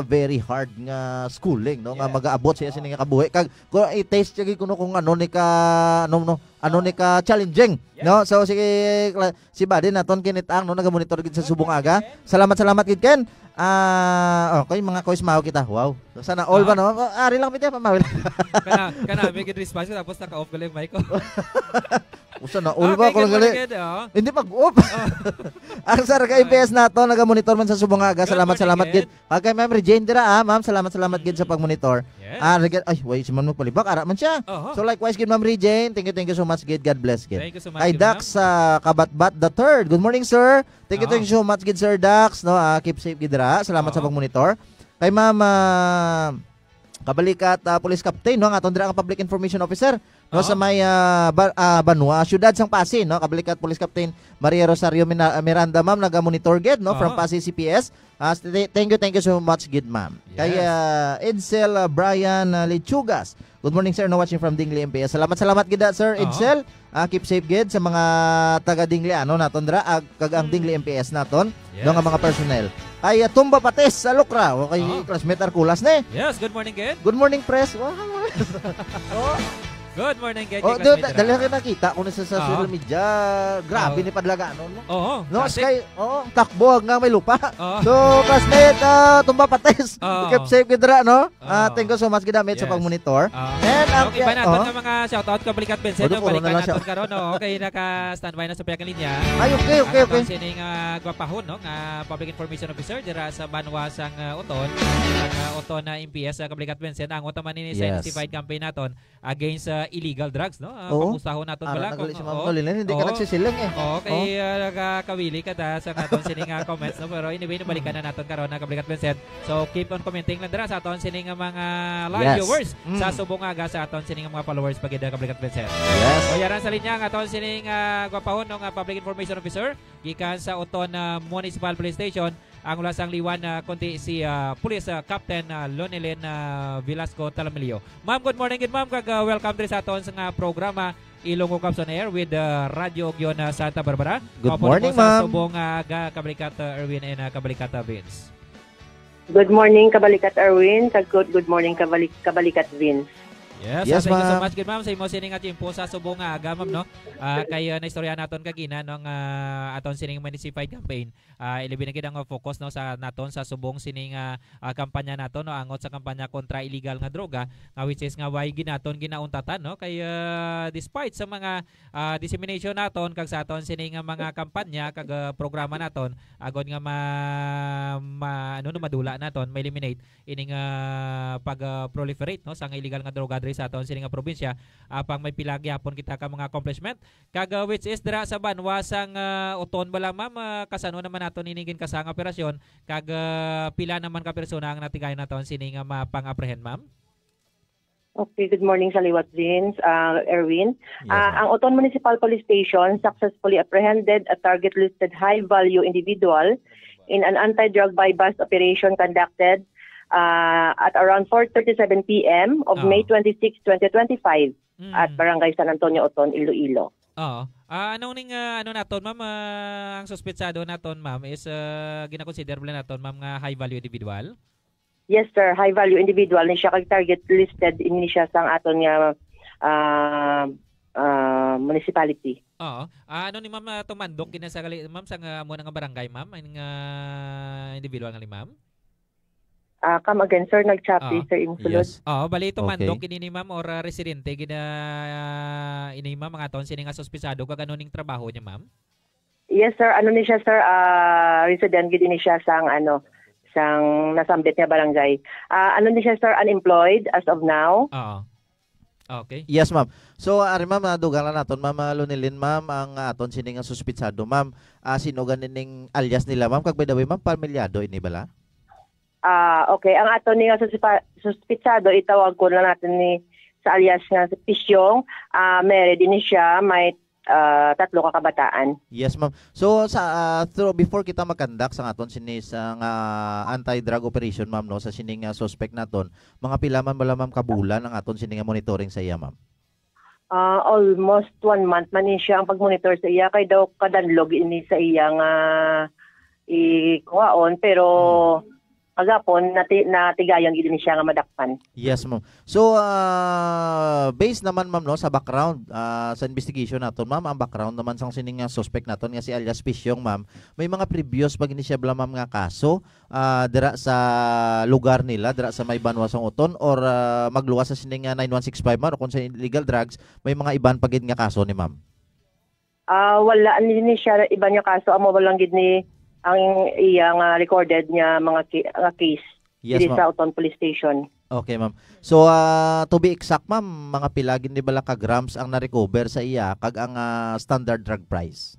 very hard nga schooling, no, nga Yes. mag-aabot siya sini nga kabuhi. Kag kung i-test siya gid kuno kung ano ni ka, ano, no, ano ni ka challenging, Yes. no? So, sige, kla-, si Buddy naton kinitang, no, nagamonitor gid sa Good subong morning, aga. Ken. Salamat, salamat gid, Ken. Ah, okay, mga kois, mahaw kita. Wow. Sana all ba, Ah. no? Ari lang, piti, pamawil. Kana, kana, may good response ko, tapos naka-off ko lang yung mic ko. Usa na, all ba? Okay, Ako lang good morning, gali. Ken, oh. Hindi pag-off. Oh. Ang sa Raka Okay. M P S nato, nagamonitor man sa subong nga aga. Good Salamat, morning, salamat, Ken. gid. Okay, Ma'am Regine dira, ah. Ma'am, salamat, salamat, gid, sa Mm. pagmonitor. Yes. Ah, Regen, ay, way, si Ma'am nagpalibak, ara man siya. Oho. So, likewise, gid, Ma'am Regine. Thank you, thank you so much, gid. God bless, gid. Thank you so much, Kay gid, Dax, ma'am. ah, Kabatbat the third. Good morning, sir. Thank you, thank Oho. you so much, gid, Sir Dax. No, ah, keep safe, gid, dira. Salamat sa Oho. pagmonitor. Kay Ma'am, ah, Kabalikat, ah, Police Captain, no, ang aton dira nga Public Information Officer, no, Oo. sa may, ah, ba-, ah, banwa, siyudad sang Passi, no, Kabalikat Police Captain Maria Rosario Mina-, Miranda, ma'am, naga-monitor gid, no, from Oo. Passi C P S. Ah, th-, thank you, thank you so much gid, ma'am. Kay, Yes. ah, Edsel, ah, Brian, ah, Lechugas. Good morning, sir, no, watching from Dingli M P S. Salamat, salamat gid, ah, Sir Oo. Edsel. Ah, keep safe gid sa mga taga Dingli, ano, naton dira, ah, kag ang Mm. Dingli M P S naton, Yes. no, nga mga personnel. Kay, ah, Tumba Pates sa Lukra. O, kay Oo. classmate Arculas ni. Yes, good morning, Ken. Good morning, Pres. Wow. Oh. Good morning, Ken. Oh, Kay do-, classmate da-, dali ra. ka nakita ko na sa, sa Oo. social media. Grabe Oo. ni Padlagano, no? Oo, No, dati. Sky, oo, takbo hanggang may lupa. Oo. So, classmate, ah, Tumba Pates. Oo. Keep safe gid ra, no? Ah, Oo. thank you so much gid, Amit, sa Yes. pagmonitor. Ah. And ang Okay, iba naton oh. nga mga shoutout, Kabalikat Vincent, Puro, no? puro na Balikan lang naton siya. karon, no? Okay, naka-standby na sa pihak nga linya. Ay, okay, okay, Ang aton okay. sining, ah, gwapahon, no? Nga public information officer dira sa banwa sang, ah, Oton, ang, ah, Oton na M P S, ah, Kabalikat Vincent, ang uta man ini sa Yes. intensified campaign naton against sa illegal drugs, no? Ah, Oo. pag-usahon naton Ara bala na gali kung, si Ma'am oo. Nolina, hindi ka Oo. nagsisiling eh. Oo, kay, Oh. ah, nagakawili ka ta sa aton sining, ah, comments, no? Pero anyway, nabalikan Mm. na naton karon, ah, Kabalikat Vincent. So, keep on commenting lang dira sa aton sining, ah, mga live Yes. viewers Mm. sa subong nga aga sa aton sining mga followers pa gid, ah, Kabalikat Vincent. Yes. O, yara sa linya ang aton sining, ah, gwapahon, no, nga public information officer gikan sa Oton, ah, Municipal Police Station, ang ulasang liwan, ah, kundi si, ah, Police, ah, Captain, ah, Lonelyn, ah, Velasco Talamilio. Ma'am, good morning gid, ma'am, kag, ah, welcome diri sa aton sa nga programa, Ilonggo Cops on Air with, ah, Radyo Ugyon, ah, Santa Barbara. Good Mao po morning, sa ma'am. subong, ah, aga, Kabalikat, ah, Erwin and, ah, Kabalikat, ah, Vince. Good morning, Kabalikat Erwin. Kag good, good morning, Kabalik-, Kabalikat Vince. Yes, Yes, ah, thank you so ma'am. much, good ma'am, sa imo sining nga tiyempo sa subong nga aga, ma'am, no? Ah, kay, ah, naistorya naton kagina, no, nga aton sining municipal campaign. Ah, ilabi na gid ang, ah, focus, no, sa naton sa subong sining, ah, ah, kampanya naton, no, angot sa kampanya kontra illegal nga droga, nga which is nga way gid naton ginauntatan, no? Kay, ah, despite sa mga, ah, dissemination naton kag sa aton sining nga mga kampanya kag, ah, programa naton, agod nga ma-, ma-, ano, no, madula naton, ma-eliminate ining, ah, pag, ah, proliferate, no, sa nga illegal nga droga diri sa aton sini nga probinsya. Apang may pila gyapon kita ka mga accomplishment. Kag, ah, which is dira sa banwa sang, ah, Oton bala, ma'am, ah, kasano naman naton ini ginkasa nga operasyon? Kag, ah, pila naman ka persona ang natigayon naton sini nga mapang-apprehend, ma'am? Okay, good morning sa liwat, Vince, ah, Erwin. Yes, Ah, ma'am. Ang Oton Municipal Police Station successfully apprehended a target listed high-value individual in an anti-drug buy-bust operation conducted, ah, at around four thirty-seven p m of Ah. May twenty-six, twenty twenty-five at Mm. Barangay San Antonio Oton, Iloilo. Oo. Ah, ano ning, ah, ano naton, ma'am? Ah, ang suspetsado naton, ma'am, is, ah, ginakonsider bala naton, ma'am, nga high-value individual? Yes, sir. High-value individual ni siya kag target listed ini siya sang aton nga, ah, ah, municipality. Oo. Ah, ano ni ma'am, ah, tumandok gina sa gali-, ma'am, sa nga amo na nga barangay, ma'am? Ang, ah, individual nga ni ma'am? Ah, come again, sir. Nag-choppy, Oo. sir, imong sulod. Yes. Oo, bali tumandok Okay. ini ni ma'am or, ah, residente gina ini ma'am, mga taon sini nga suspetsado kag ano ning trabaho niya, ma'am? Yes, sir. Ano ni siya, sir? Ah, resident gid ini siya sang, ano, sang nasambit nga barangay. Ah, ano ni siya, sir? Unemployed as of now? Oo. Okay. Yes, ma'am. So, ari, ma'am, ah, dugang lang naton, ma'am, ah, Lunilin, ma'am, ang, ah, aton sini nga suspitsado, ma'am. Ah, sino gani ning alias nila, ma'am? Kag by the way, ma'am, pamilyado ini bala? Ah, okay. Ang aton ni nga suspa-, suspitsado, itawag ko na natin ni sa alias nga si Pisyong. Ah, married ini siya, may, ah, tatlo ka kabataan. Yes, ma'am. So, sa, ah, through, before kita mag-conduct sa aton sini sa nga anti-drug operation, ma'am, no, sa sini nga suspect naton, mga pila man bala, ma'am, kabulan ang aton sini nga monitoring sa iya, ma'am? Ah, almost one month man ni siya ang pag-monitor sa iya, kay daw kadanlog ini sa iya nga ikuhaon, pero Hmm. kagapon nati-, natigayon gid ni siya nga madakpan. Yes, ma'am. So, ah, based naman, ma'am, no, sa background, ah, sa investigation naton, ma'am, ang background naman sang sining nga suspect naton nga si alias Pisyong, ma'am, may mga previous pa gid ni siya bala, ma'am, nga kaso, ah, dira sa lugar nila, dira sa may banwa sang Oton, or, ah, magluwas sa sining nga nine one six five man, o kung sa illegal drugs, may mga iban pa gid nga kaso ni ma'am? Ah, wala ni, ni siya iban nga kaso, amo lang gid ni ang iya nga recorded nga mga ki-, nga case Yes, diri ma'am. sa Oton Police Station. Okay, ma'am. So, ah, to be exact, ma'am, mga pila gid ni bala ka grams ang na-recover sa iya kag ang, ah, standard drug price?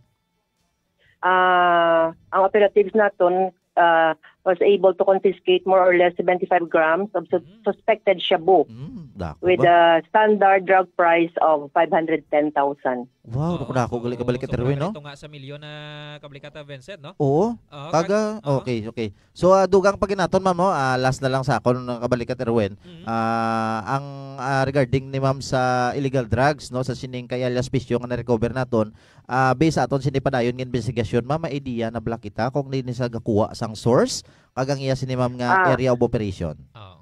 Ah, ang operatives naton, ah, was able to confiscate more or less seventy-five grams of sus-, Mm. suspected shabu Mm, dako with ba? a standard drug price of five hundred ten thousand. Wow, Oo, dako-dako gali ka balik, so, sobra Erwin, no? Ito nga sa milyon na kabalikat, ah, Vincent, no? Oo. Oo, Kaga, kag-, oo. okay, okay. So, ah, dugang pa gid naton, ma'am, no? Ah, last na lang sa akon, no, kabalikat, Erwin. Mhm. Ah, ang, ah, regarding ni ma'am sa illegal drugs, no, sa sining kay alias Pisyong nga na-recover naton, ah, based sa aton sini padayon nga investigasyon, ma'am, may idea na bala kita kung diin siya gakuha sang source kag ang iya sini, ma'am, nga Ah. area of operation? Oo.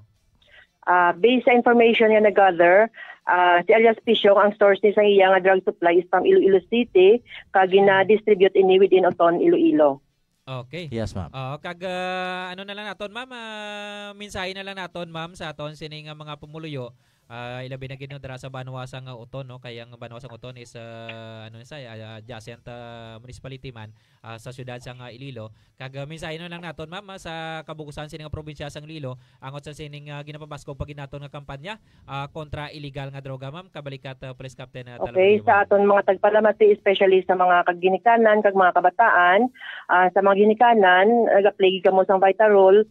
Ah, based sa information nga na-gather, ah, si alias Pisyong, ang source ni sa iya nga drug supply is from Iloilo City, kag Mm. gina-distribute ini within Oton, Iloilo. Okay. Yes, ma'am. Oo, kag, ah, ano na lang naton, ma'am, ah, mensahe na lang naton, ma'am, sa aton sini nga mga pumuluyo, ah, ilabi na gid, no, dira sa banwa sang Oton, no, kay ang banwa sang Oton is, ah, ano sa, ah, adjacent, ah, municipality man, ah, sa siyudad sang Iloilo. Kag, ah, mensahe na lang naton, ma'am, ah, sa kabugusan sini nga probinsya sang Iloilo, angot sa sining, ah, ginapabaskog pa gid naton nga kampanya, ah, kontra illegal nga droga, ma'am. Kabalikat, ah, Police Captain, ah, Okay, Talon sa Guillermo. aton mga tagpalamati, especially sa mga kaginikanan kag mga kabataan, ah, sa mga ginikanan, nagaplay gid kamo sang vital role,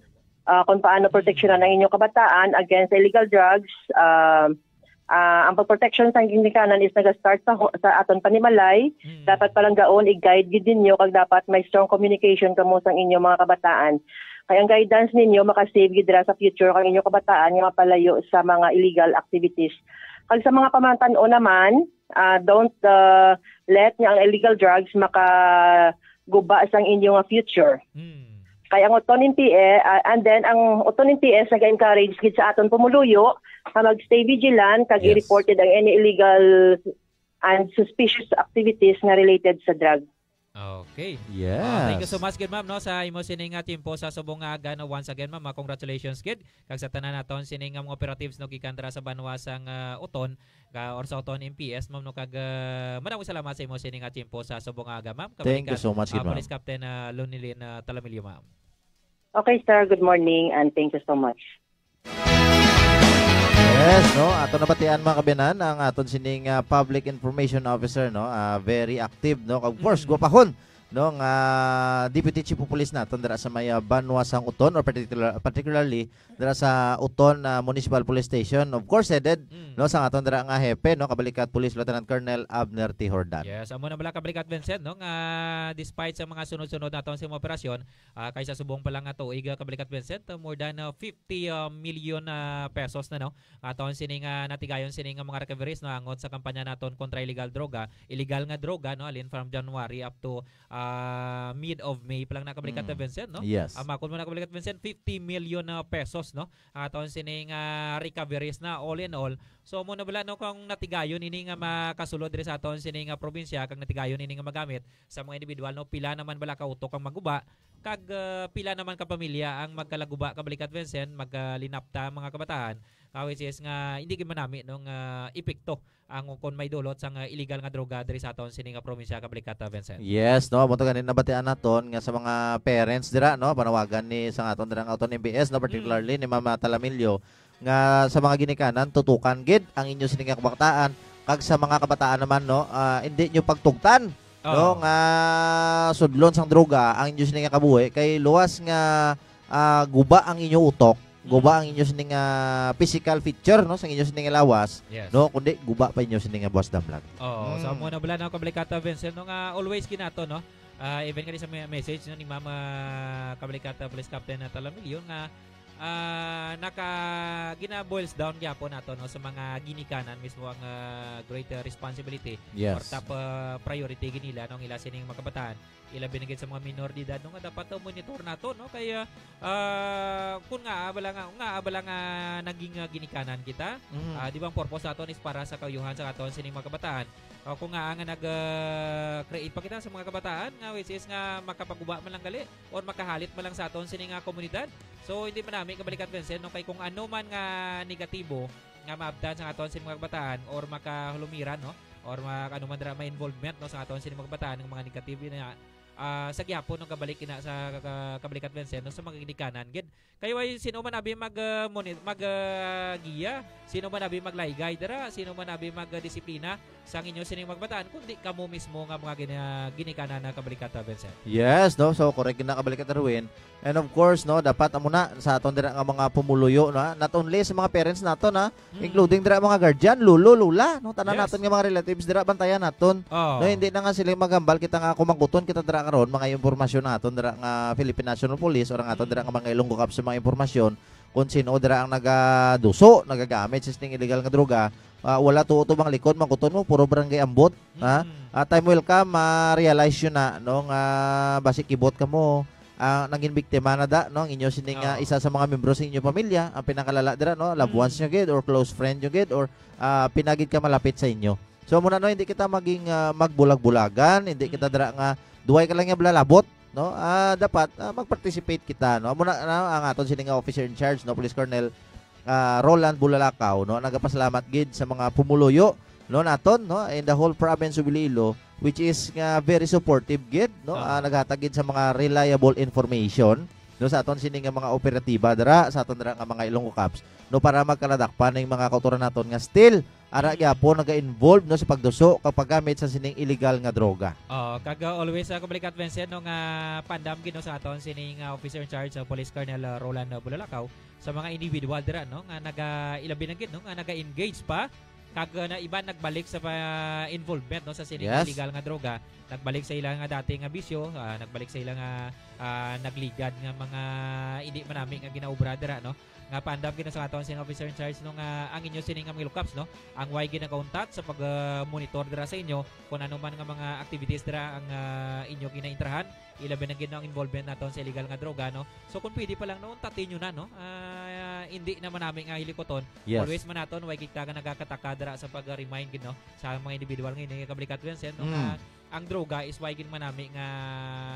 ah, kung paano Mm. proteksyonan ang inyong kabataan against illegal drugs. Ah, ah, ang pagproteksyon sa ginikanan is naga-start sa ho-, sa aton panimalay. Mm. Dapat palanggaon, i-guide gid ninyo, kag dapat may strong communication kamo sang inyong mga kabataan. Kay ang guidance ninyo makasave gid dira sa future kang inyong kabataan nga mapalayo sa mga illegal activities. Kag sa mga pamatan-o naman, ah, don't, ah, let nga ang illegal drugs makaguba sang inyo nga future. Hmm. Kay ang Oton M P S, ah, and then ang Oton M P S naga-encourage gid sa aton pumuluyo nga mag-stay vigilant kag Yes. i-reported ang any illegal and suspicious activities nga related sa drug. Okay. Yes. Ah, thank you so much gid, ma'am, no, sa imo sining nga tiyempo sa subong nga aga, no. Once again, ma'am, ah, congratulations gid kag sa tanan naton sining nga mga operatives, no, gikan dira sa banwa sang, ah, Oton, ka, or sa Oton M P S, ma'am, no, kag, ah, madamong salamat sa imo sining nga tiyempo sa subong nga aga, ma'am. Thank you Kabalikan, so much gid, ah, ma'am. Police Captain, ah, Lonilyn, ah, Talamilio, ma'am. Okay, sir. Good morning and thank you so much. Yes, no? Ato nabatian, mga kabinan, ang aton sining, ah, public information officer, no? Ah, very active, no? Of course, Mm. gwapahon, no? Nga Deputy Chief of Police naton dira sa may, ah, banwa sang Oton, or particular, particularly dira sa Oton, ah, Municipal Police Station. Of course, headed, Mm. no, sa aton dira nga hepe, no? Kabalikat Police Lieutenant Colonel Abner T. Hordan. Yes, amo na bala, Kabalikat Vincent, no? Nga despite sa mga sunod-sunod naton sa mga operasyon, ah, kay sa subong pa lang nga tuig, ah, Kabalikat Vincent, ah, more than, ah, fifty, ah, million, ah, pesos na, no? Aton sini nga natigayon sini nga mga recoveries, no, angot sa kampanya naton kontra illegal droga, illegal nga droga, no, alin from January up to, ah, mid of May pa lang na, Kabalikat Mm. Vincent, no? Yes. Ah, makon mo na, Kabalikat Vincent, fifty million na pesos, no? Aton sini nga recoveries na, all in all. So, mo na bala, no, kung natigayon ini nga makasulod diri sa aton sini nga probinsya, kag natigayon ini nga magamit sa mga individual, no, pila naman bala ka utok ang maguba, kag, ah, pila naman ka pamilya ang magkalaguba, Kabalikat Vincent, magkalinapta ang mga kabataan, ah, which is nga hindi gid manami, no, nga epekto ang kon may dulot sang, ah, illegal nga droga diri sa aton sini nga probinsya, Kabalikat, ah, Vincent. Yes, no, mo to ganin nabatian naton nga sa mga parents dira, no, panawagan ni sa aton dira nga Oton M P S, no, particularly Mm. ni Mama Talamillo, nga sa mga ginikanan, tutukan gid ang inyo sini nga kabataan, kag sa mga kabataan naman, no, ah, hindi nyo pagtugtan, Oo. no, nga sudlon sang droga ang inyo sini nga kabuhi, kay luwas nga, ah, guba ang inyo utok, guba Mm. ang inyo sini nga physical feature, no, sa inyo sini nga lawas, Yes. no, kundi guba pa inyo sini nga buwas damlag. Oo, so Mm. amo na bala, no, Kabalikat, ah, Vincent, no, nga always kinato, no, ah, even kani sa me-, message, no, ni Mama, Kabalikat, ah, Police Captain, ah, Talamillo, nga ah, naka, gina-boils down gyapon nato, no, sa mga ginikanan mismo ang, ah, great, ah, responsibility Yes. or top, ah, priority gid nila, no, ang ila sining mga kabataan. Ilabi na gid sa mga minor de edad, no, nga dapat, ah, monitor nato, no, kay, ah, ah, kun nga, ah, bala nga, nga, ah, bala nga naging, ah, ginikanan kita, Mm. ah, di ba ang purpose naton is para sa kauyuhan sa aton sining mga kabataan? O kung nga, ah, nga nag, ah, create pa kita sa mga kabataan, nga which is nga makapaguba man lang gali, or makahalit man lang sa aton sini nga komunidad. So, hindi man nami kabalikat, Vincent, no? Kay kung ano man nga negatibo nga maabtan sa aton sini mga kabataan or makahulumiran, no? Or ma-, ano man dira, may involvement, no, sa aton sini mga kabataan, ng mga negatibo na, ah, sa gihapon, no, kabalik ina sa ka-, kabalikat, Vincent, no, sa mga ginikanan gid. Kay way sino man abi mag, ah, moni-, mag, ah, giya, sino man abi maglaygay dira, sino man abi mag, ah, disiplina sang inyo sining magbataan, kundi kamo mismo nga mga gina-, ginikanan na kabalikat, ah, Vincent. Yes, no? So, correct na kabalikat, Erwin. And of course, no, dapat amo na sa aton dira nga mga pumuluyo, na, not only sa mga parents naton, ha, Mm. including dira mga guardian, lolo, lola, no, tanan Yes. naton nga mga relatives dira, bantayan naton. Oo. No, hindi na nga sila maghambal kita nga kumangkuton kita dira karon, mga impormasyon naton dira nga Philippine National Police or ang aton dira nga Mm. mga Ilonggo Cops sa mga impormasyon kung sino dira ang nagaduso, nagagamit sa sining illegal nga droga. Ah, wala tuo tubang likod, mangkuton mo, puro barangay ambot, ha? Mm. Ah, time will come, ma-realize yun na, no, nga basi kibot kamo, ah, nangin biktima na da, no, ang inyo sining, ah, Oo. isa sa mga membro sa inyo pamilya, ang pinakalala dira, no, loved ones Mm. nyo gid or close friend nyo gid or, ah, pinagid ka malapit sa inyo. So, muna, no, hindi kita maging, ah, magbulag-bulagan, hindi kita Mm. dira nga duway ka lang nga blalabot, no? Ah, dapat, ah, mag-participate kita, no? Muna, na, ang aton sini nga officer in charge, no, Police Colonel, ah, Roland Bulalakaw, no, nagapasalamat gid sa mga pumuluyo, no, naton, no, in the whole province of Iloilo, which is nga very supportive gid, no, Oo. ah, naghatag gid sa mga reliable information, no, sa aton sini nga mga operatiba dira, sa aton dira nga mga Ilonggo Cops, no, para magkaladakpan ning mga kautoran naton nga still ara Mm. gyapon naga-involve, no, sa pagduso kag paggamit sa sining illegal nga droga. Oo, kag, uh, always, uh, kabalikat, Vincent, no, nga pandam gid, no, sa aton sining, uh, officer in charge sa Police Colonel, uh, Roland, uh, Bulalakaw, sa mga individual dira, no, nga naga-, ilabi na gid, no, nga naga-engage pa kag, uh, na iban nagbalik sa pa-, involvement, no, sa sining Yes. illegal nga droga, nagbalik sa ila nga dati nga bisyo, uh, nagbalik sa ila nga, ah, nagligad nga mga hindi manami nga ginaobra dira, no? Nga paandam gid sa aton sini nga officer in charge, no, nga ang inyo sini nga mga lookups, no, ang way gid nagauntat sa pag-monitor dira sa inyo kung ano man nga mga activities dira ang, ah, inyo ginaintrahan, ilabi na gid, no, ang involvement naton sa illegal nga droga, no. So kung pwede pa lang, no, untatin nyo na, no. Ah, hindi naman nami nga hilikuton. Yes. Always man naton, way kita nga nagakataka dira sa pag-remind gid, no, sa mga individual nga ini, Kabalikad Vincent, no, Mm. nga ang droga is way gid manami nga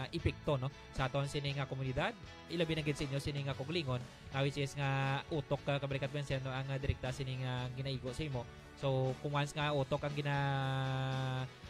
epekto, no, sa aton sini nga komunidad, ilabi na gid sa inyo sini nga kaugalingon, nga which is nga utok, ah, Kabalikad Vincent, no, ang, ah, direkta sini nga ginaigo sa imo. So kung once nga utok ang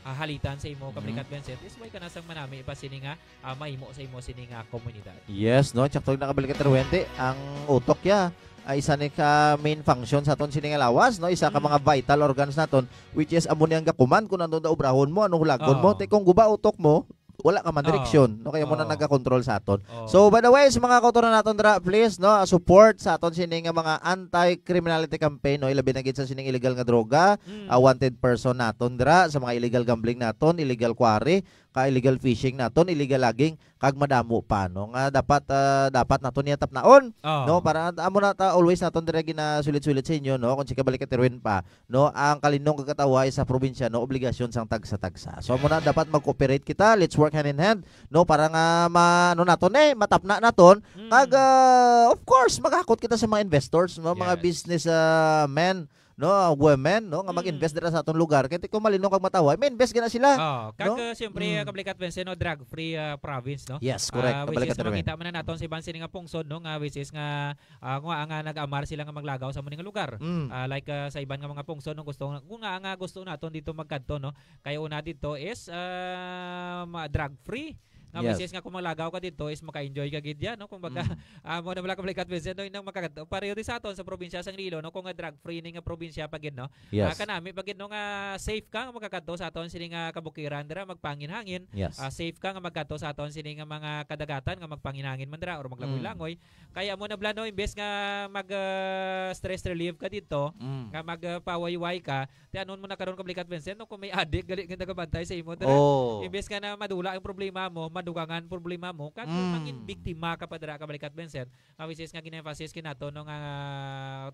ginahalitan sa imo, Mhm. Kabalikad Vincent, is way ka na sang manami pa sini nga, ah, mahimo sa imo sini nga komunidad. Yes, no? Tsakto na, Kabalikad Erwin, ang utok ya, ah, isa ni ka main function sa aton sini nga lawas, no? Isa ka Mm. mga vital organs naton, which is amo ni ang gakuman kung ano na obrahon mo, ano hulagon mo. Oo. Te, kung guba utok mo, wala ka man Oo. direksyon, no? Kaya mo na Oo. nagakontrol sa aton. Oo. So, by the way, sa mga kautoran naton dira, please, no, ah, support sa aton sini nga mga anti-criminality campaign, no? Ilabi na gid sa sining illegal nga droga, Mm. ah, wanted person naton dira, sa mga illegal gambling naton, illegal quarry, ka illegal fishing naton, illegal logging, kag madamo pa, no, nga dapat, ah, dapat naton niya tapnaon, Oo. no, para amo na ta always naton dira ginasulit-sulit sa inyo, no, kung si Kabalikad Erwin pa, no, ang kalinong kag katawa sa probinsya, no, obligasyon sang tagsa-tagsa. So amo na, dapat mag-cooperate kita, let's work hand in hand, no, para nga ma-, ano naton, eh, matapna naton, Mm. kag, ah, of course, maghakot kita sa mga investors, no, mga Yes. business, ah, men, no, women, no, nga Mm. mag-invest dira sa aton lugar. Kay ti ko malinong kag matawa, may invest gina sila, Oh, kag, no? uh, siyempre, Mm. uh, Kabalikad Vincent, no, drug-free, uh, province, no? Yes, correct. Ah, which Kabalikad is Erwin. Makita man na naton sa iban sini nga pungsod, no, nga which is nga, ah, nga, nga nag-amar sila nga maglagaw sa muni nga lugar. Mm. Ah, like, ah, sa iban nga mga pungsod, no, gusto, kung nga, nga gusto naton dito magkadto, no, kay una dito is, ah, ma-, drug-free. Nga Yes. misis nga kung maglagaw ka dito is maka-enjoy ka gid yan, no? Kumbaga, Mm. ah, mo na wala ka balikat, Vincent, no? Yung nang makakat-, pareho din sa aton sa probinsya sa Iloilo, no? Kung nga drug-free ni nga probinsya pa gid, no? Yes. Ah, kanami pa gid, no, nga safe ka nga makakadto sa aton sini nga kabukiran dira, magpanginhangin. Yes. Ah, safe ka nga magkadto sa aton sini nga mga kadagatan nga magpanginhangin man dira or maglangoy-langoy. Mm. Kaya mo na bala, no, imbes nga mag, ah, stress relief ka dito, Mm. nga mag, ah, pawayway ka, ti anon mo na karon, Kabalikad Vincent, no, kung may adik gali nga nagabantay sa imo dira. Oh. Imbes nga na madula ang problema mo, madugangan problema mo, kag Mm. mangin biktima ka pa dira, Kabalikad Vincent, nga which is nga gin-emphasize kinato, no, nga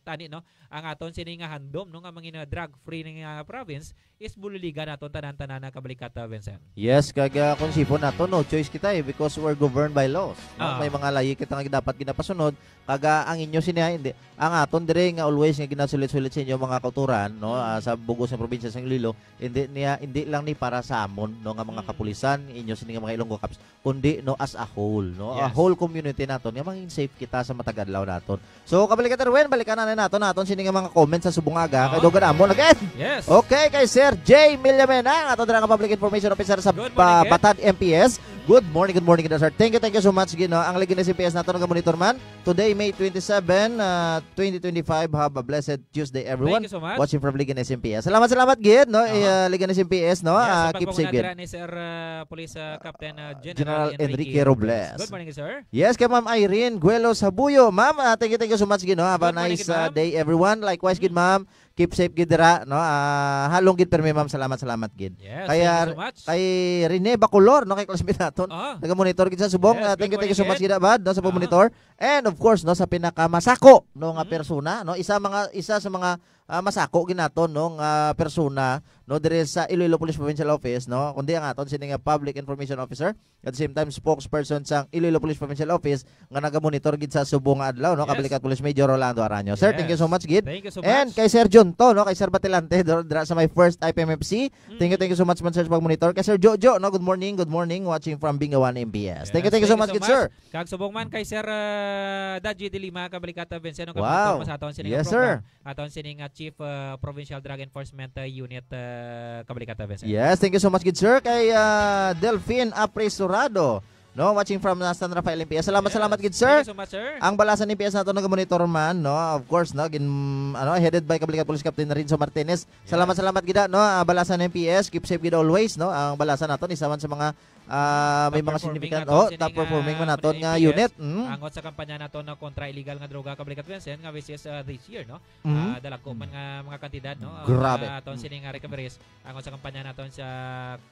tani, no, ang aton sini nga handom, no, nga mangin drug free ni nga province is buliligan naton tanan-tanan na, Kabalikad, ah, Vincent. Yes, kag, ah, kung sipon nato, no choice kita, eh, because we're governed by laws, no? Ah. May mga layi kita nga dapat ginapasunod, kag, ah, ang inyo sini, ah, hindi. Ang aton dire nga always nga ginasulit-sulit sa inyo, mga kautoran, no, Mm. ah, sa bug-os nga probinsya sang Iloilo, hindi niya, hindi lang ni para sa amon, no, nga mga Mm. kapulisan, inyo sini nga mga Ilonggo Cops, kundi, no, as a whole, no, a Yes. whole community naton nga mangin safe kita sa matag adlaw naton. So, Kabalikad Erwin, balikan na naton, naton sini nga mga comments sa subong aga, kay Ah. dugan amo na gid. Yes. Okay, kay Sir J Millamena, ang aton dira nga public information officer sa Good morning, Ba-, Ed. Batad M P S. Good morning, good morning, sir. Thank you, thank you so much, Gino. Ang Leganes M P S nato nagamonitor man. Today, May twenty-seven, ah, twenty twenty-five. Have a blessed Tuesday, everyone. Thank you so much. Watching from Leganes M P S. Salamat, salamat, gid, no? Aha. Eh, ah, Leganes M P S, no? Yes, Ah, sa keep safe, pagpanguna gid. Dira ni Sir, ah, Police, ah, Captain, ah, General General Enrique Enrique Robles. Robles. Good morning, sir. Yes, kay Ma'am Irene Guelo Sabuyo. Ma'am, ah, thank you, thank you so much, gid, no? Have a Good morning, nice, gid, ah, ma'am. day, everyone. Likewise, gid, Mm. ma'am. Keep safe, gid, dira, no? Ah, halong, gid, permi, ma'am. Salamat, salamat, gid. Yes, Kay, thank you ah, so much. Kay Rene Bacolor, no? Kay classmate naton. Ah. Nagamonitor, gid, sa subong. Yes, Ah, thank good you, thank you so morning, much, gid. gid, bad, no? Sa Ah. pagmonitor. And of course, no, sa pinakamasako, no, nga Mm. persona, no, isa mga, isa sa mga, ah, masako ginaton, no, nga persona, no, diri sa Iloilo Police Provincial Office, no, kundi ang aton sini nga Public Information Officer, at the same time spokesperson sang Iloilo Police Provincial Office nga nagamonitor gid sa subong nga adlaw, no, Yes. Kabalikad Police Major Rolando Araño. Sir, thank you so Yes. much gid. Thank you so And much. Kay Sir Junto, no, kay Sir Batilante, dira, dira sa my first I P M F C. Thank you, Mm. thank you so much, man, sir, sa pagmonitor. Kay Sir Jojo, no, good morning, good morning, watching from Bingawan, M P S. Thank you, Yes, thank you so thank you much, so gid, much. sir. Kag subong man kay Sir, ah, Daji de Lima, Kabalikad Vincent, ang Wow. kapatid mo sa aton sining Yes, sir. program. Aton sining, ah, Chief, ah, Provincial Drug Enforcement, ah, Unit, ah, Kabalikad Vincent. Yes, thank you so much, good sir. Kay, ah, Delphine Apresurado, no, watching from, ah, San Rafael M P S. Salamat, Yes. salamat, good sir. Thank you so much, sir. Ang balasan M P S nato nagamonitor man, no, of course, no, gin-, ano, headed by Kabalikad Police Captain Renzo Martinez. Yes. Salamat, salamat, gid, no, ah, balasan M P S. Keep safe, gid, always, no. Ang balasan nato, isa man sa mga Ah, may mga significant, oh, top performing man naton nga unit. Mm. Angot sa kampanya naton na kontra illegal nga droga, kabalikat Vincent, nga which is, ah, this year, no? Mm. Ah, dalagko man nga mga kantidad, no? Grabe. Ang, ah, aton sini nga recoveries, angot sa kampanya naton sa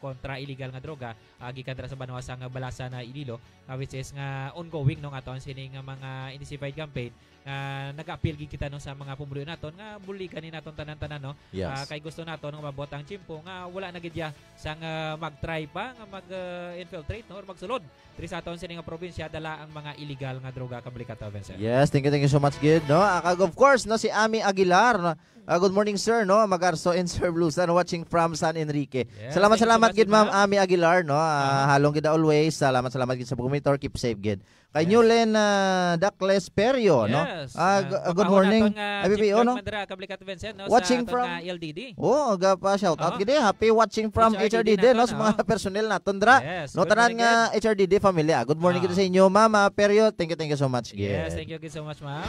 kontra illegal nga droga, ah, gikan dira sa banwa sang Balasan, Iloilo, ah, which is nga ongoing, no, nga aton sini nga mga intensified campaign nga nag-appeal gid kita, no, sa mga pumuluyo naton nga buligan ni naton tanan-tanan, no? Yes. Ah, kay gusto naton nga umabot ang tiyempo nga wala na gid ya sang, ah, mag-try pa nga mag, ah, infiltrate, no, or magsulod diri sa aton sini nga probinsya dala ang mga illegal nga droga, kabalikat Vincent. Yes, thank you, thank you so much gid, no? Ah, kag of course, no, si Ami Aguilar, no? Ah, good morning, sir, no? Magarso and Sir Blusan, watching from San Enrique. Yes, salamat, thank you so salamat much gid, gid, ma'am, ma'am. Ami Aguilar, no? Ah, aha, halong gid always. Salamat, salamat gid sa pagmonitor. Keep safe gid. Kay, yes, Newlen, ah, Dakles Perio, no? Yes. Ah, ah, g-, ah, good morning. Ay, B P O, no? Watching from, ah, L D D. Oh, aga pa, shout out gid, eh. Happy watching from H R D D, no? Sa mga personnel naton dira. Yes, no, good morning, tanan nga H R D D family, ah. Good morning gid sa inyo, Mama Perio. Thank you, thank you so much gid. Yes, thank you gid so much, ma'am.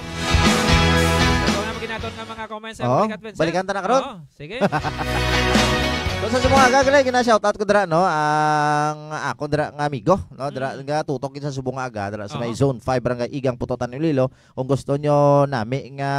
Ito nga, maginaton nga mga comments sa, oh, kabalikat Vincent. Balikan ta na karon. Oh, sige. So, sa subong nga aga, gali, gina-shout out ko dira, no, ang ako dira nga amigo, no, dira nga tutok gid sa subong nga aga, dira sa may Zone five, Barangay Igang, Putotan, Iloilo. Kung gusto nyo nami nga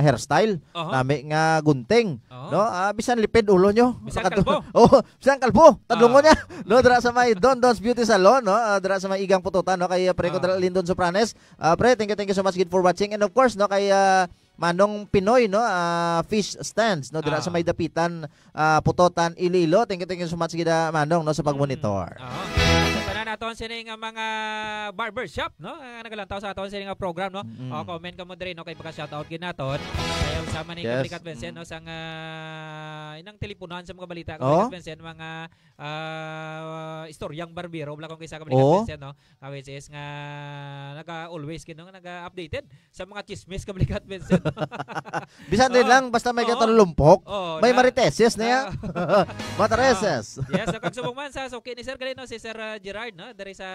hairstyle, nami nga gunting, no, ah, bisan lipid ulo nyo. Bisan kalbo. Oh, bisan kalbo, tadlungon niya. No, dira sa may Don Don's Beauty Salon, no, ah, dira sa may Igang, Putotan, no, kay, ah, pre ko dira, Lindon Sopranes. Ah, pre, thank you, thank you so much gid for watching. And of course, no, kay, ah, Manong Pinoy, no, ah, Fish Stands, no, dira sa may Dapitan, ah, Putotan, Iloilo. Thank you, thank you so much gid, ah, Manong, no, sa pagmonitor. Oo. Sa tanan naton sini nga mga barbershop, no, nga nagalantaw sa aton sini nga program, no. Mm. O, comment ka mo diri, no, kay pagka-shoutout gid naton. Kaya sama ni, yes, Kapikat Vincent, no, sang, ah, inang teleponan sa mga balita, Kapikat Vincent, mga, ah, istoryang barbero, wala kung kisa, Kapikat Vincent, no. Ah, which is nga naga-always gid, no, naga-updated sa mga chismis, Kablikat Vincent. Bisan din lang, basta may katalulumpok, may mariteses na yan. Matareses. Yes, so kag subong man sa suki ni Sir gali, no, si Sir, ah, Gerard, no, diri sa,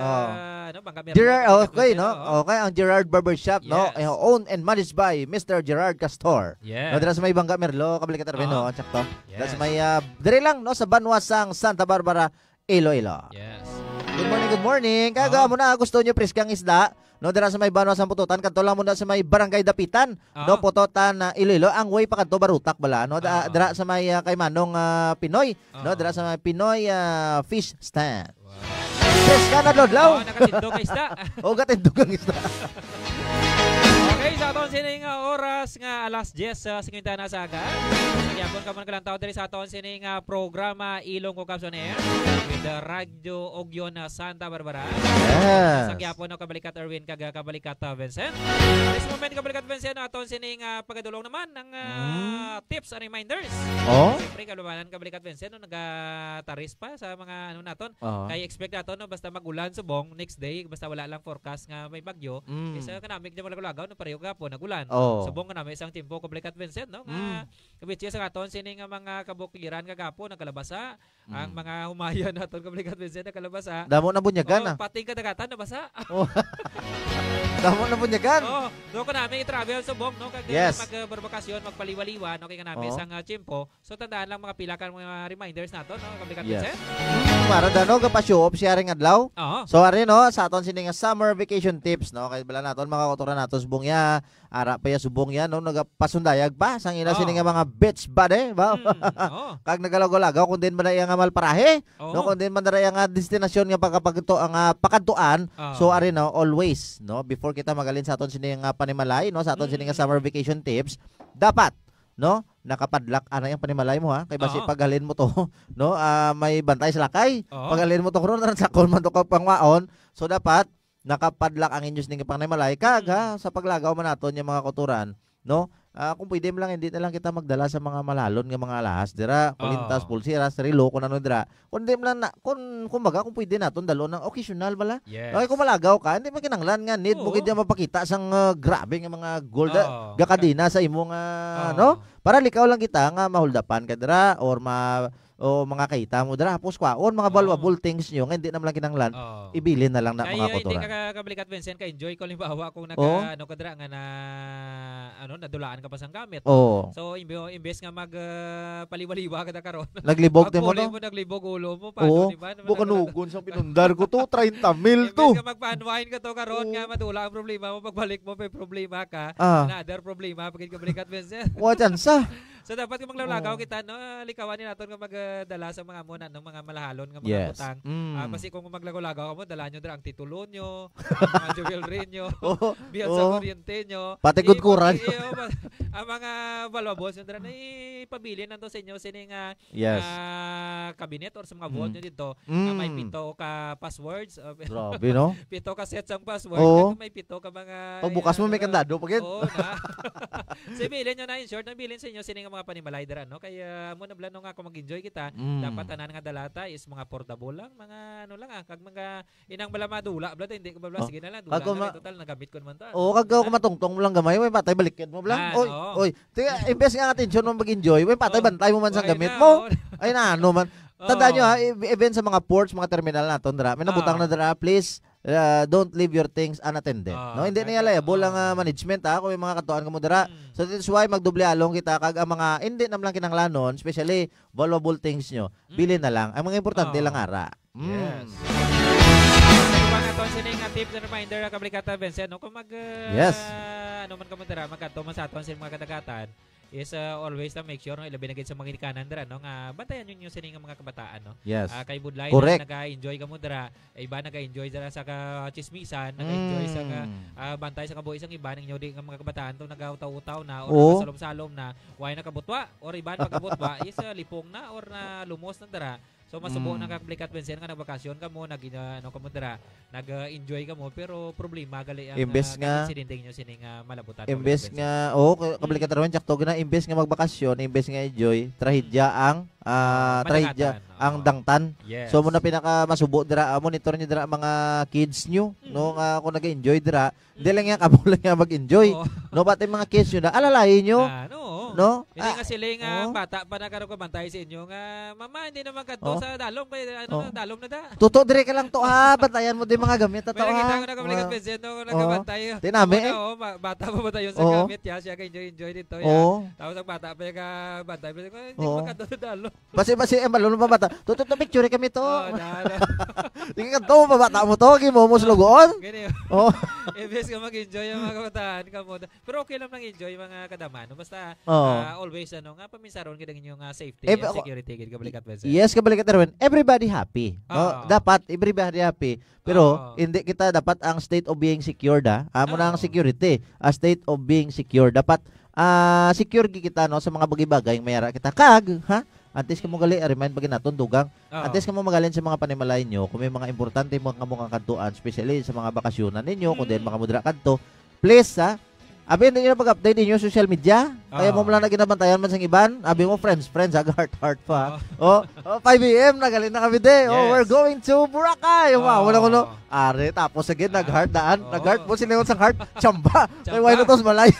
ano, Bangka Merlo, Gerard, Kablikat Vincent, no? Okay, ang Gerard Barbershop, no? Yes. Eh, owned and managed by Mister Gerard Castor. Yes. No, dira sa may Bangka Merlo, Kablikat Erwin, no? Sakto. Yes. Dira sa may, ah, diri lang, no, sa banwa sang Santa Barbara, Iloilo. Yes. Good morning, good morning. Kag, ah, mo na gusto nyo priskang isda, no, dira sa may banwa sang Putotan, kadto lang mo na sa may Barangay Dapitan, no, Putotan, ah, Iloilo. Ang way pa kadto, Barutak bala, no? Da-, dira sa may, ah, kay Manong, ah, Pinoy, no, dira sa may Pinoy, ah, Fish Stand. Wow. Priska na, Lodlaw. Oh, nakatindog ang isda. Oh, katindog ang isda. Okay, sa aton sining, ah, oras nga alas diyes, ah, singkwenta na sa aga. Nagyapon ka man kalantaw diri sa aton sining, ah, programa Ilong Kukabs on Air with the Radyo Ugyon, ah, Santa Barbara. Yes. Sa gyapon, no, Kabalikat Erwin kag, ah, Kabalikat, ah, Vincent. This moment, Kabalikat Vincent, aton sining, ah, pagadulong naman ang, ah, tips and reminders. Oh? Siyempre, kalubanan, Kabalikat Vincent, no, nagataris pa sa mga ano naton. Kay expect naton, no, basta mag-ulan subong, next day, basta wala lang forecast nga may bagyo, is, ah, kanami gid malagaw-lagaw, no, pareho gahapon, nag-ulan. Subong kanami isang tiyempo, Kabalikat Vincent, no, nga, which is ang aton sini nga mga kabukiran kagapon, nagkalabasa, ang mga humayan naton, Kabalikat Vincent, nagkalabasa. Damo na bunyagan, ah. Pati ang kadagatan nabasa. Oh. Damo na bunyagan. Oh, so kanami i-travel subong, no, kag, ah, mag, ah, barbakasyon, magpaliwa-liwa, no, kay kanami isang, ah, tiyempo. So, tandaan lang mga pila ka mga reminders nato, no? Kablikat Vincent? Mm, para daw, no, gapa-show off siya ring adlaw. Oo. So, ari, no, sa aton sini nga summer vacation tips, no? Kay bala naton, mga kautoran nato, subong ya, ara pa ya, subong ya, no? Nagapasundayag pa, sang ila sini nga mga beach body, ba? Mm, oo. Kag nagalagaw-lagaw, kung din ba na iya nga malparahe, no? Kung din man dara iya nga destinasyon nga pagkapagto-, nga pakadtuan. Oo. So, ari, no, always, no? Before kita magalin sa aton sini nga panimalay, no? Sa aton sini nga summer vacation tips, dapat, no? Nakapadlock ana ang panimalay mo, ha? Kay basi paghalin mo to, no? Ah, may bantay sa lakay. Oo. Paghalin mo to, karon, sakon man to ka pangwaon. So, dapat nakapadlock ang inyo sining panimalay. Kag, ha, sa paglagaw man naton yung mga kautoran, no? Ah, kung pwede man lang, hindi na lang kita magdala sa mga malalon nga mga alahas dira, kulintas, pulseras, relo, kung ano dira. Kung di man lang na, kung, kumbaga, kung pwede naton, dalo ng occasional bala. Yes. Okay, kung malagaw ka, hindi man kinahanglan nga need mo gid mapakita sang, ah, grabe nga mga gold, ah, gakadena sa imo nga, no? Para likaw lang kita nga mahuldapan ka dira or ma-, o mga kahita mo dira, hapos kwaon, mga valuable things nyo nga hindi naman lang kinahanglan, ibilin na lang na, mga kautoran. Kay, ah, hindi ka ka-, Kablikat Vincent, ka-enjoy ko, halimbawa, kung naka-, ano ka dira, nga na, ano, nadulaan ka pa sang gamit, no? Oo. So, imbi-, imbes nga mag, ah, paliwa-liwa ka na karon, Naglibog din mo, pagpuli no? mo, naglibog ulo mo, paano Oo. ni ba? Naman Buka ang nugon sang pinundar ko to, treinta mil Imbes to. nga magpa-unwind ka to karon Oo. nga madula ang problema mo, pagbalik mo, may problema ka, Ah. another problema, pagid ka balikat, Vincent. Wa tsansa. So, dapat kung maglawlagaw Oo. kita, no, likawan ni naton nga magdala sa mga amo na, no, mga malahalon nga mga Yes. butang. Mm. Ah, basi kung maglagaw-lagaw kamo, dala nyo dira ang titulo nyo, ang mga jewelry nyo, Oo. bill sa Oo. kuryente nyo. Pati Di gudkuran. pati, iyo, ma-, ang mga valuables nyo dira, na ipabilin nato sa inyo, sini nga, Yes. ah, cabinet or sa mga vault Mm. nyo dito, nga may Mm. pito ka passwords, uh, Grabe, no? pito ka sets ang password, Oo. kag may pito ka mga, Pagbukas mo, may ano, kandado pa gid. Oo, na. So, ibilin nyo na, in short, nabilin sa inyo sini nga mga panimalay dira, no? Kay, ah, amo na bala, no, nga kung mag-enjoy kita, Mm. dapat tanan nga dalata is mga portable lang, mga ano lang, ah, kag mga inang bala madula, bala, hindi ko bala, Oh. sige na lang, dula Kag kung na lang, ma-, total, nagamit ko naman to, ah. Oo, kag Ano kung na? matungtong mo lang gamay, may patay, balikin mo lang. Ah, Oy, oo. oy, tiga, imbes nga atensyon mo mag-enjoy, may patay, Oh. bantay mo man sa Why gamit na? mo. Oh. Ay, na, ano man. Tandaan nyo, Oo. ha, e-, even sa mga ports, mga terminal naton dira, may nabutang Ah. na dira, please, uh, don't leave your things unattended. Ah, No, hindi na yan liable ang, ah, management, ha, kung may mga katuan ka mo dira. Mm. So, that's why magdoble along kita kag ang mga hindi na lang kinahanglanon, especially valuable things nyo, Mm. bilin na lang. Ang mga importante Ah. lang ara. Mm. Yes. Sa iba nga to, sini nga tips and reminder, ah, Kabalikatan Vincent, no? Kung mag, ah, Yes. ano man ka mo dira, magkadto man sa aton sa mga kadagatan, is, ah, always lang make sure, no, ilabi na gid sa mga ginikanan dira, no, nga bantayan ninyo sini nga mga kabataan, no? Yes. Ah, kay budlay Correct. na naga-enjoy kamo dira, iba naga-enjoy dira sa kachismisan, naga-enjoy sa ka-, Mm. ah, bantay sa kabuhi sang iba, ninyo di nga mga kabataan to nagautaw-utaw na or Oo. nagasalom-salom na, way nakabutwa, or iba nakabutwa, is, ah, lipong na or na lumos na dira. So, masubo Mm. na ka, Kabalikatan Vincent, nga nagbakasyon kamo, nag-, ah, ano kamo dira, nag-enjoy kamo, pero problema gali ang, Imbes ah, nga, insidente ninyo sini nga malabutan, Kabalikatan Vincent. nga, oh, ka-, Mm. Kabalikatan Rowan, tsakto gina, imbes nga magbakasyon, imbes nga enjoy, trahedya Mm. ang, ah, Ah, trahedya madangatan. ang Oo. dangtan. Yes. So, muna pinaka masubo dira, ah, monitor niyo dira mga kids niyo, no, Mm. nga kung nag-enjoy dira, Dili lang yan, kamo lang yan mag-enjoy. Oo. No, pati mga kids nyo na, alalayan nyo. Ah, no. No? Hindi Ah, nga sila nga oo. bata pa na karon kabantay sa inyo nga, "Mama, hindi naman kadto Oh. sa dalom, kay ano, Oh. dalom na da." Tuto, dire ka lang to, ah. Bantayan mo din mga gamit. May Tatawa, nakita ha? ko na kami Mga nagkapensyon, no, Oo. nagkabantay. Tinami, Ako na, eh. oh, ma-, bata pa ba tayo sa Oo. gamit, ya? Siya ka-enjoy-enjoy dito, ya. Oo. Tapos ang bata pa yung kabantay. Sabi ko, "Hindi Oo. naman kadto sa dalom." Basi, basi, eh, malulong pa bata. Tuto, to, picture kami to. Oh, na, na. Di ka to, mabata mo to, gimo mo sa lugoon. Gani. Oh. Imbes nga mag-enjoy ang mga kabataan, kamo. Pero okay lang mag-enjoy, mga kadama, no? Basta, Oo. ah, always, ano, nga, pamisaron gid ang inyong, ah, safety Eh, and ako, security, gid, kabalikat, Vincent. Yes, kabalikat, Erwin. Everybody happy, no? Oo. Dapat, everybody happy. Pero, Oo. hindi kita dapat ang state of being secured, ah. Amo na ang Oo. security, a state of being secure. Dapat, ah, secure gid kita, no, sa mga bagay-bagay nga may ara kita. Kag, ha? Antes ka mo Mm. gali, remind pa gid naton, dugang. Oo. Antes ka mo magalin sa mga panimalay nyo, kung may mga importante mo nga mga kadtuan, especially sa mga bakasyonan ninyo, kung diin Mm. makamudra kadto, please, ha? Abi, hindi nyo na pag-update ninyo social media. Kaya mo Oo. lang na ginabantayan man sang iban. Abi mo, Mm. friends, friends, ha? Heart, heart pa. Oo. Oh, oh, five A M, nagalin na kami, de. Oh, Yes. we're going to Boracay. Wow, wala ko, no? Oo. Are, tapos again, Ah. nag-heart daan. Oo. Nag-heart mo, sila yun sang heart. Chamba. Kaya Chamba. why na to sa balay?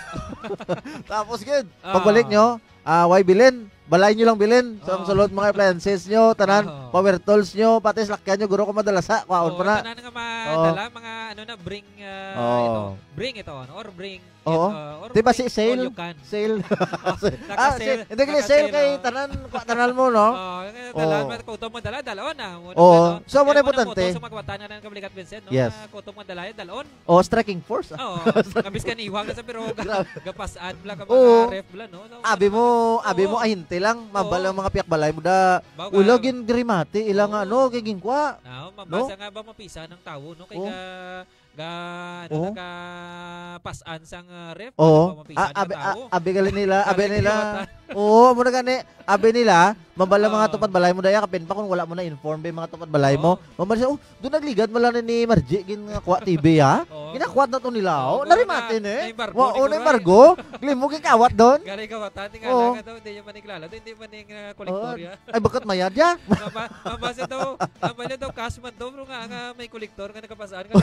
Tapos, gid, Oo. pagbalik nyo, ah, why bilin? Balay nyo lang bilin. So, ang Oo. sulod, mga appliances nyo, tanan, Oo. power tools nyo, pati salakyan nyo, guro ko madala sa, kwaon Oo, pa na. tanan nga madala, Oo. mga, ano na, bring, ah, Oo. ito. Bring ito, ano, or bring Oo. it, ah, or Di ba bring si all sale? you can. Sale. Ah, Naka-sale, si-, hindi, gali, sale naka-sale, kay oh. tanan, kwa-, tanan mo, no? Oo, kaya dala, Oo. may kutob mo dala, dalon na. Muna Oo. ka, no? So, muna Kaya muna importante. mo to sa mga kabataan nga nang kabalikat, Vincent, no? Yes. Nga kutob mo dala, dalon. Oh, striking force, ah. Oo. Kabis ka niwang na sa, pero ga-, Grabe. gapas-ad bla ka Oo. mga ref bla, no? So, Abi ano mo, naman? abi mo, Oo. ahinte lang. Mabal Oo. ang mga piyak balay mo da. Baga Ulo gin grimate, ilang Oo. ano, kay ginkwa. Ah, No? mabasa nga ba mapisa ng tawo, no? Kay Oo. ga-, ga-, ano, Oo. nagapas-an sang, ah, ref, Oo. ano ba mapisa Ah, ng abi, ah, tawo? abi gali nila, abi Kali nila. kiwatan. Oo, muna gani, abi nila, mabal ang mga Oo. tupad balay mo, daya, kapin pa kung wala mo na inform, ba, yung mga tupad balay mo. Oo. Mabal siya, "Oh, doon nagligad mo lang ni Margie, gin nga kwa T V, ha?" Oo. Ginakwat na to nila, Oo, oh, oo, narimate na, ni, eh. na-embargo, Wa-, ni oh, Kuray. na-embargo. Glim mo, gikawat doon. Gari kawatan, tingala Oo. nga daw, hindi yung maniklala, hindi man yung, ah, kolektor, Oo. ya. Ay, bakit mayad, ya? Maba-, mabasa daw, mabasa daw, cash man daw, pero nga, nga may kolektor nga nakapasahan nga.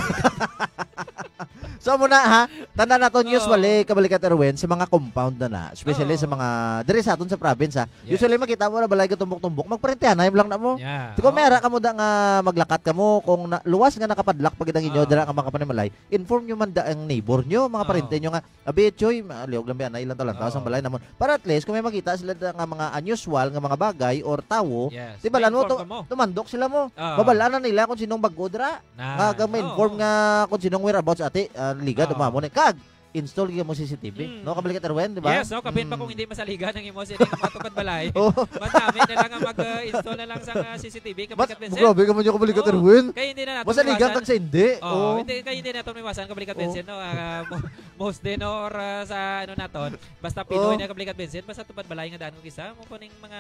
So muna ha, tanda naton, Oo. Usually, Kabalikat Erwin, sa mga compound na na, especially sa Oo. mga, diri sa aton sa province ha, Yes. usually makita mo na balay gatumbok-tumbok, magparentehanay lang na mo. Yeah. Kung may Oo. ara ka mo da nga maglakat ka mo, kung na, luwas nga nakapadlak pa gid ang inyo Oo. dira nga mga panimalay, inform nyo man da ang neighbor nyo, mga Oo. parente nyo nga, "Abi, Choy, ma-, liog lang ba, anay lang talantaw sang Oo. balay namon." Para at least, kung may makita sila da nga mga unusual nga mga bagay or tawo, Yes. di ba, May lalo inform to, ka mo. tumandok sila mo. Oo. Mabalaan na nila kung sinong bag-o dira. Na, Nga, nga may-inform oo. nga kung sinong whereabouts, ati, ah, ligad, Ah. umamo ni. Kag, install gyud mo C C T V, Mm. no? Kabalikat Erwin, di ba? Yes, no? Kapit pa Mm. kung hindi masaligan ang imo sining mga tupad balay. Oo. Mas nami na lang ang mag, uh, install na lang sa, uh, C C T V, Mas, Kabalikat Vincent. grabe ka man yung Kabalikat Oo. Erwin. Kaya hindi na natin Masaligan maiwasan. kag sa hindi. Oo, Oo. hindi, kaya hindi natin maiwasan, Kabalikat Oo. Vincent, no? Ah, mo-, mostly, no? Or, uh, sa ano naton, basta Pinoy Oo. na Kabalikat Vincent, basta tupad balay nga daan kung isa, mo kuning mga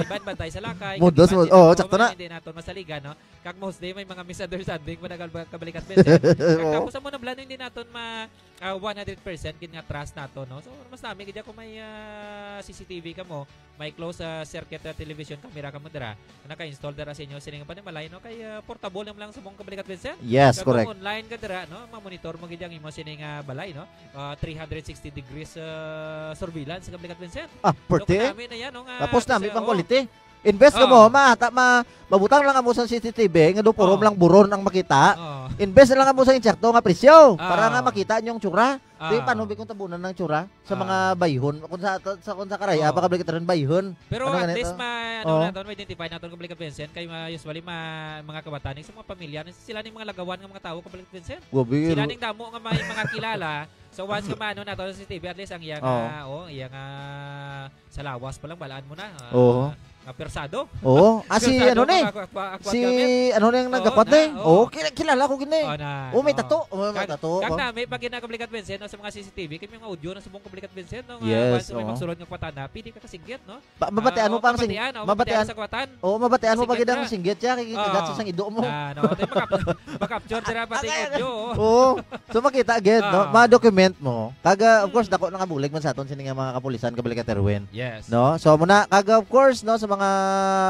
iban bantay sa lakay, Modos, kapitan mod-, din oo, ako, sakto mga na. hindi naton masaligan, no? Kag mostly may mga misunderstanding pa na Kabalikat Vincent. Kag Oo. tapos amo na plano hindi naton ma-, ah, one hundred percent gid nga trust nato, no? So, mas nami gid kung may, ah, C C T V ka mo, may closed, ah, circuit, ah, television camera ka mo dira, na naka-install dira sa inyo sining panimalay, no? Kay, ah, portable naman lang sa mong Kabalikat Vincent. Yes, Kag kung correct. online ka dira, no? Ma-monitor mo gid ang imo sining, ah, balay, no? Ah, three hundred sixty degrees, ah, surveillance sa Kabalikat Vincent. Ah, So, perte. kanami na yan, no? Nga Tapos nami kasi, pang oo. quality. Invest ka Oo. mo, ma-, ta-, ma-, mabutang lang mo sa C C T V, nga do purom Oo. lang buron ang makita. Oo. Invest na lang mo sa insakto nga presyo, para nga Ah. makita niyo ang tsura. Di, Ah. paano ba kung tabunan ng tsura sa Ah. mga bayhon? Kung sa, sa, kung sa karaya, Oo. baka balik rin bayhon. Pero Ano at nga least nito? ma-, ano Oo. naton, ma-identify naton kung balik Vincent, kay ma-, usually ma-, mga kabatan, sa mga pamilya, sila ning mga lagawan nga mga tawo kung balik Vincent. Grabe, Sila ro- ning damo nga may mga kilala. So once nga maano nato sa C C T V, at least ang iyang, Oo. ah, oh, iyang, ah, sa lawas pa lang, balaan mo na, ah, Oo. nga persado. Oo. Ah, si Persado ano ni? mga akwa-, akwa-, Si akwa-, ano na yung Oo, nagkakwat na, ni? oo. Oo, kila-, kilala ko gini. Oh, na, Oh, may oo. tato. Oh, may Kag, tato. kag Oh. na, may pag ginagablikat Vincent, no, sa mga C C T V, kami mga audio na subong kablikat Vincent, no, nga Yes, once may oo. magsulod nga kwatana, pwede ka kasinggit, no? Ba-, mabatian mo Oo, pa ang sing-, mabatian, oh, mabatian mabatian sa kwatan. Oo, mabatian mo pa Singgit gid ang na. singgit siya, kay Oo. kagat sa sang ido mo. Na, no, tayo makap-, makapture dira pati Okay. audio, oh. Oo. So, makita gid, no? Ah. Ma-document mo. Kag, ah, of course, Mm. dako na nga bulig man sa aton sini nga mga kapulisan, kabalikat Erwin. Yes. No? So, muna, kag, of course, no, sa mga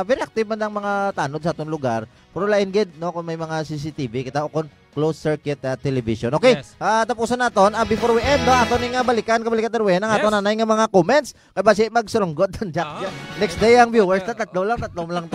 very active man ang mga tanod sa aton lugar, pero lain gid, no, kung may mga C C T V kita o kung closed circuit, ah, television. Okay, Yes. ah, tapusan naton. Ah, before we end, no, ato ni nga balikan, kabalikat Erwin, ang ato Yes. nanay nga mga comments. Kay basi magsulunggot ang Jack Oo. Jack. Next day ang viewers, Oo. ta-, tatlo lang, tatlo lang.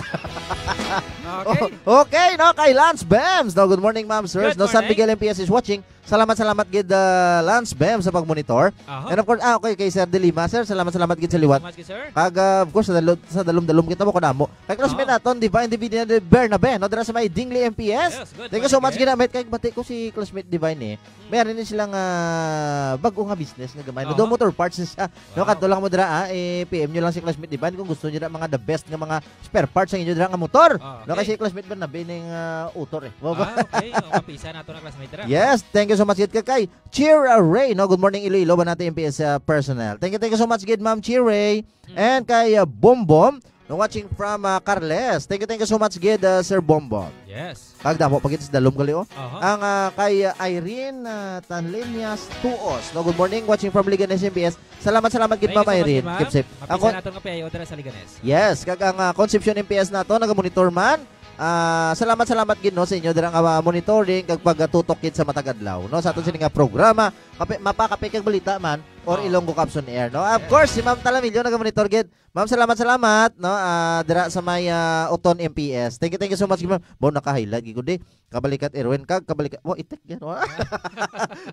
Okay. O-, okay, no, kay Lance Bems. No, good morning, ma'am, sirs. Good No, San morning. Miguel M P S is watching. Salamat, salamat gid, ah, Lance Bems, sa pagmonitor. Aha. And of course, ah, okay, kay Sir De Lima, sir. Salamat, salamat gid sa liwat. Thank you so much, sir. Kag, ah, of course, sa dalom, sa dalom-dalom kita mo kanamo. Kay classmate Aha. naton, Divine Divina de Bernabe, no, dira sa may Dingli M P S. Yes, good Thank you so morning, much, sir. Ginamit. Kay bati ko si classmate Divine, eh. May ano ni silang, ah, bag-o nga business nga gamay. No, Aha. do motor parts siya. No, Wow. kadto lang mo dira, ah, i-P M nyo lang si classmate Divine kung gusto niyo na mga the best nga mga spare parts ang inyo dira nga motor. Ah, No, okay. kasi classmate Bernabe ning, ah, author, eh. Wow. Ah, okay. O, kapisa nato na classmate dira. Yes, thank you so much gid kay Cheer Ray. No, good morning Iloilo, Banate M P S, ah, personnel. Thank you, thank you so much gid, Ma'am Cheer Ray. Mm. And kay, ah, Bombom. No, watching from, ah, Carles. Thank you, thank you so much gid, ah, Sir Bombom. Yes. Kag damo pa gid sa dalom gali, oh. Aha. Ang, ah, kay, ah, Irene, ah, Tanliñas Tuos. No, good morning, watching from Leganes M P S. Salamat, salamat gid, Thank you Ma'am so much, Irene. ma'am. Keep safe. Happy Ako sa nato nga P I O dira sa Leganes. Yes, kag ang, ah, Concepcion M P S nato nagamonitor man. Ah, salamat, salamat gid, no, sa inyo dira nga, ah, monitoring kag pagatutok gid sa matag adlaw, no, sa aton Ah. sini nga programa. Kape, mapa Kape kag Balita man or Ah. Ilonggo Caps on Air, no? Of Yes. course, si Ma'am Talamillo nagamonitor gid. Ma'am, salamat, salamat, no? Ah, dira sa may, ah, Oton M P S. Thank you, thank you so much, ma'am. Bo, naka-highlight gid ko di. Kabalikat Erwin kag kabalikat. Wa, itik yan, wa.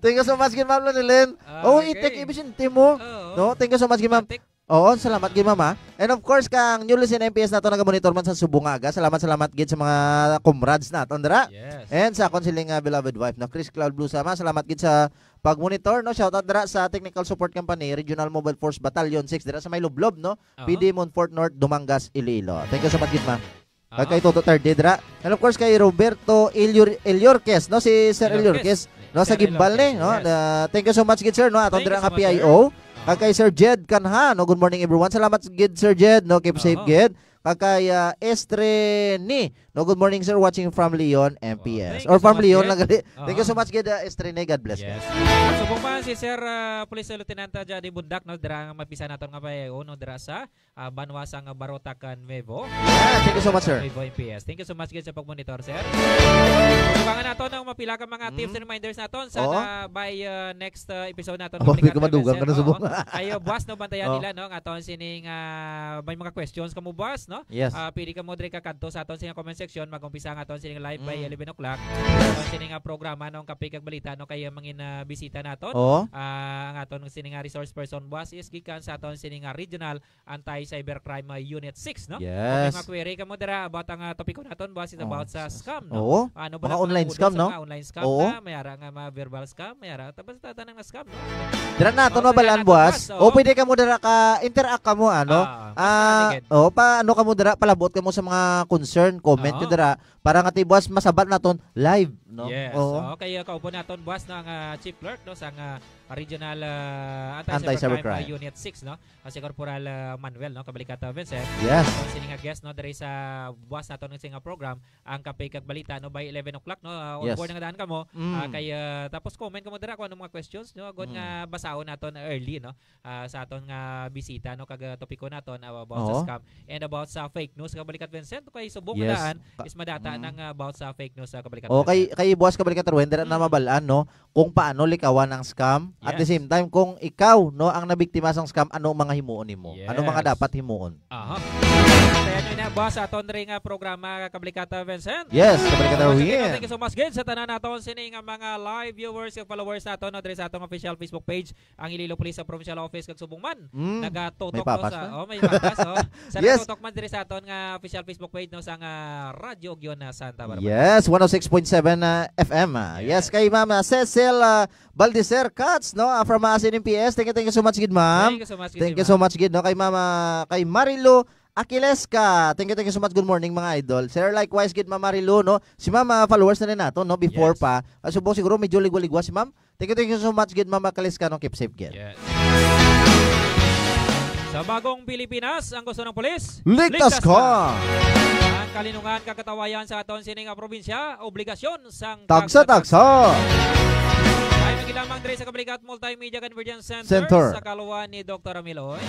Thank you so much gid, Ma'am Lonilyn. Ah, Oh, okay. itik, ibisinte mo. Oo. No? Thank you so much gid, ma'am. Matik. Oo, salamat gid, ma'am, ha. And of course, kang New Lucena M P S nato nagamonitor man sa subong nga aga. Salamat, salamat gid sa mga comrades naton dira. Yes. And sa akon siling, ah, beloved wife, no, Chris Cloud Blue Sama. Salamat gid sa pagmonitor, no. Shoutout dira sa Technical Support Company, Regional Mobile Force Battalion six dira sa may Lublob, no. Aha. P D Monfort North, Dumangas, Iloilo. Thank you so much gid, ma'am. Kag Aha. kay Toto Tarde dira. And of course, kay Roberto Elior-, Eliorquez, no? Si Sir Eliorquez. Eliorquez, no? Sa Sir gimbal ni, Eliorquez, no? yes. Ah, thank you so much gid, sir, no? Aton Thank dira you nga so much, sir. P I O. Aha. Kag kay Sir Jed Canha, no? Good morning, everyone. Salamat gid, Sir Jed, no? Keep safe Aha. gid. Kag kay, ah, Estreni. No, good morning, sir. Watching from Leon, M P S. Oh, thank Or you so from much, Leon Jen. lang gali. Thank you so Oo. much, gid, ah, Estreni. God bless, Yes. guys. At subong pa si Sir, ah, Police Lieutenant, ah, Jody Bundak, no, dira nga mapisa naton nga pa, eh, uno dira sa, ah, banwa sang Barotac, ah, Nuevo. Yeah, thank you so much, sir. Nuevo M P S. Thank you so much, gid, sa pagmonitor, sir. Subukan naton ang mapila ka mga tips Mm. and reminders naton sa Oo. na by, ah, next, ah, episode naton. Oh, Kablikat di ka madugang ka na Vincent. subong. Oo. Ay, ah, buwas, no, bantayan Oo. nila, no, nga aton sining, ah, may mga questions kamo buwas, no? Yes. Ah, pwede kamo diri ka kadto sa aton sining comment section. Mag-umpisa ang aton sining live by Mm. eleven o'clock. Aton sining, ah, programa, no, ang Kape kag Balita, no, kay, ah, mangin, ah, bisita naton. Oo. Ah, ang aton sining, ah, resource person buwas is gikan sa aton sining, ah, Regional Anti-Cybercrime, ah, Unit six, no? Kung may Yes. mga query kamo dira about ang, ah, topiko naton buwas is Oh, about sa s-, s-, scam, no? oo. Ano ba Mga na, mga online utot scam, sa no? mga online scam Oo. na, may ara nga mga verbal scam, may ara. Tapos tatanang na scam, no? Dira naton Oh, mabalaan, dira naton, buwas. buwas, O, oo. pwede kamo dira ka interact kamo, ano? Ah, mas Ah, maligid. oh, pa, ano kamo dira, palabot kamo sa mga concern, comment Oo. nyo dira, para nga ti buwas masabat naton live, no? Yes. Oo. Oo, kay, uh, kaupo naton buwas na ang, uh, chief clerk, no, sa ang, uh, regional, uh, anti-cybercrime, Anti-cybercrime. uh, Unit six, no? Uh, si Corporal, uh, Manuel, no, Kabalikata Vincent. Yes. So, sini nga guest, no, diri sa buwas naton nga program, ang Kape kag Balita, no, by eleven o'clock, no, uh, on Yes. board nga daan kamo. Mm. Uh, kay, uh, tapos comment kamo dira kung anong mga questions, no, agod Mm. nga basaon naton early, no, uh, sa aton nga bisita, no, kag, uh, topiko naton, uh, about sa Oo. scam and about sa fake news, Kabalikat Vincent. Kay subong Yes. daan Ka-, is madata mm. nang, uh, about sa fake news, uh, Kabalikat Oh, kay, Vincent. kay buwas, Kabalikat Erwin, dira na Mm. mabalaan, no, kung paano likawan ang scam. At the Yes. same time, kung ikaw, no, ang nabiktima sang scam, ano ang mga himuon nimo? Ano mga Yes. dapat himuon? Aha. Kaya nyo na, boss, aton rin nga programa, Kabalikat Vincent. Yes, Kabalikat Once again, Erwin. thank you so much, gid, sa tanan naton sini nga mga live viewers ug followers naton, no, diri sa atong official Facebook page, ang Iloilo Police sa Provincial Office kag subong man. Mm, Nagatutok may papas to sa, na. oh, may papas, oh. Sa Yes. nagatutok man diri sa aton nga official Facebook page, no, sa nga Radyo Ugyon na Santa Barbara. Yes, one oh six point seven, ah, F M, ah. Yes. Yes, kay Ma'am, ah, Cecil, ah, Baldiser Katz, no, ah, from Maasin M P S. Thank you, thank you so much, gid, ma'am. Thank you so much, gid, Thank you ma'am. so much, gid, no, kay Ma'am, ah, kay Marilu Aquiles ka. Thank you, thank you so much. Good morning, mga idol. Sir, likewise, gid, Ma'am Marilu, no? Si Ma'am, ah, followers na rin nato, no? Before Yes. pa. Ah, subong siguro medyo ligwa-ligwa si Ma'am. Thank you, thank you so much, gid, Ma'am Aquiles ka, no? Keep safe, gid. Yes. Sa bagong Pilipinas, ang gusto ng pulis, Ligtas ligtas ka! ka! Ang kalinungan, kagatawayan sa aton sining, ah, probinsya, obligasyon sang Tagsa-tagsa. tagsa-tagsa. Ay, magi lamang diri sa Kablikat Multimedia Convergence Center, Center. sa kaluan ni Doktor Amiloy.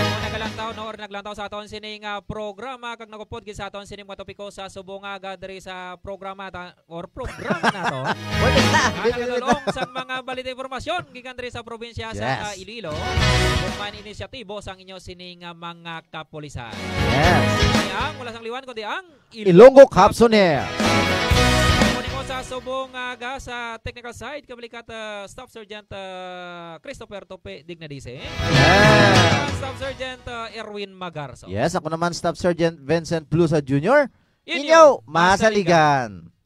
Kung nagalantaw, no, or naglantaw sa aton sining, ah, programa, kag nagupod gid sa aton sining mga topiko sa subong nga diri sa programa ta-, or programa nato. Pwede na. Nga nagadulong sa mga balita, impormasyon gikan diri sa probinsya sa, Yes. ah, Iloilo. Kung man inisyatibo sang inyo sining, ah, mga kapulisan. Yes. Kaya ang wala sang liwan kundi ang Ilonggo Capsule. Kunin mo sa subong, ah, ga sa technical side, Kablikat, ah, Staff Sergeant, ah, Christopher Tope Dignadise. Yes. Staff Sergeant, ah, Erwin Magarzo. Yes, ako naman, Staff Sergeant Vincent Plusa Junior. Inyo Inyo masaligan. masaligan.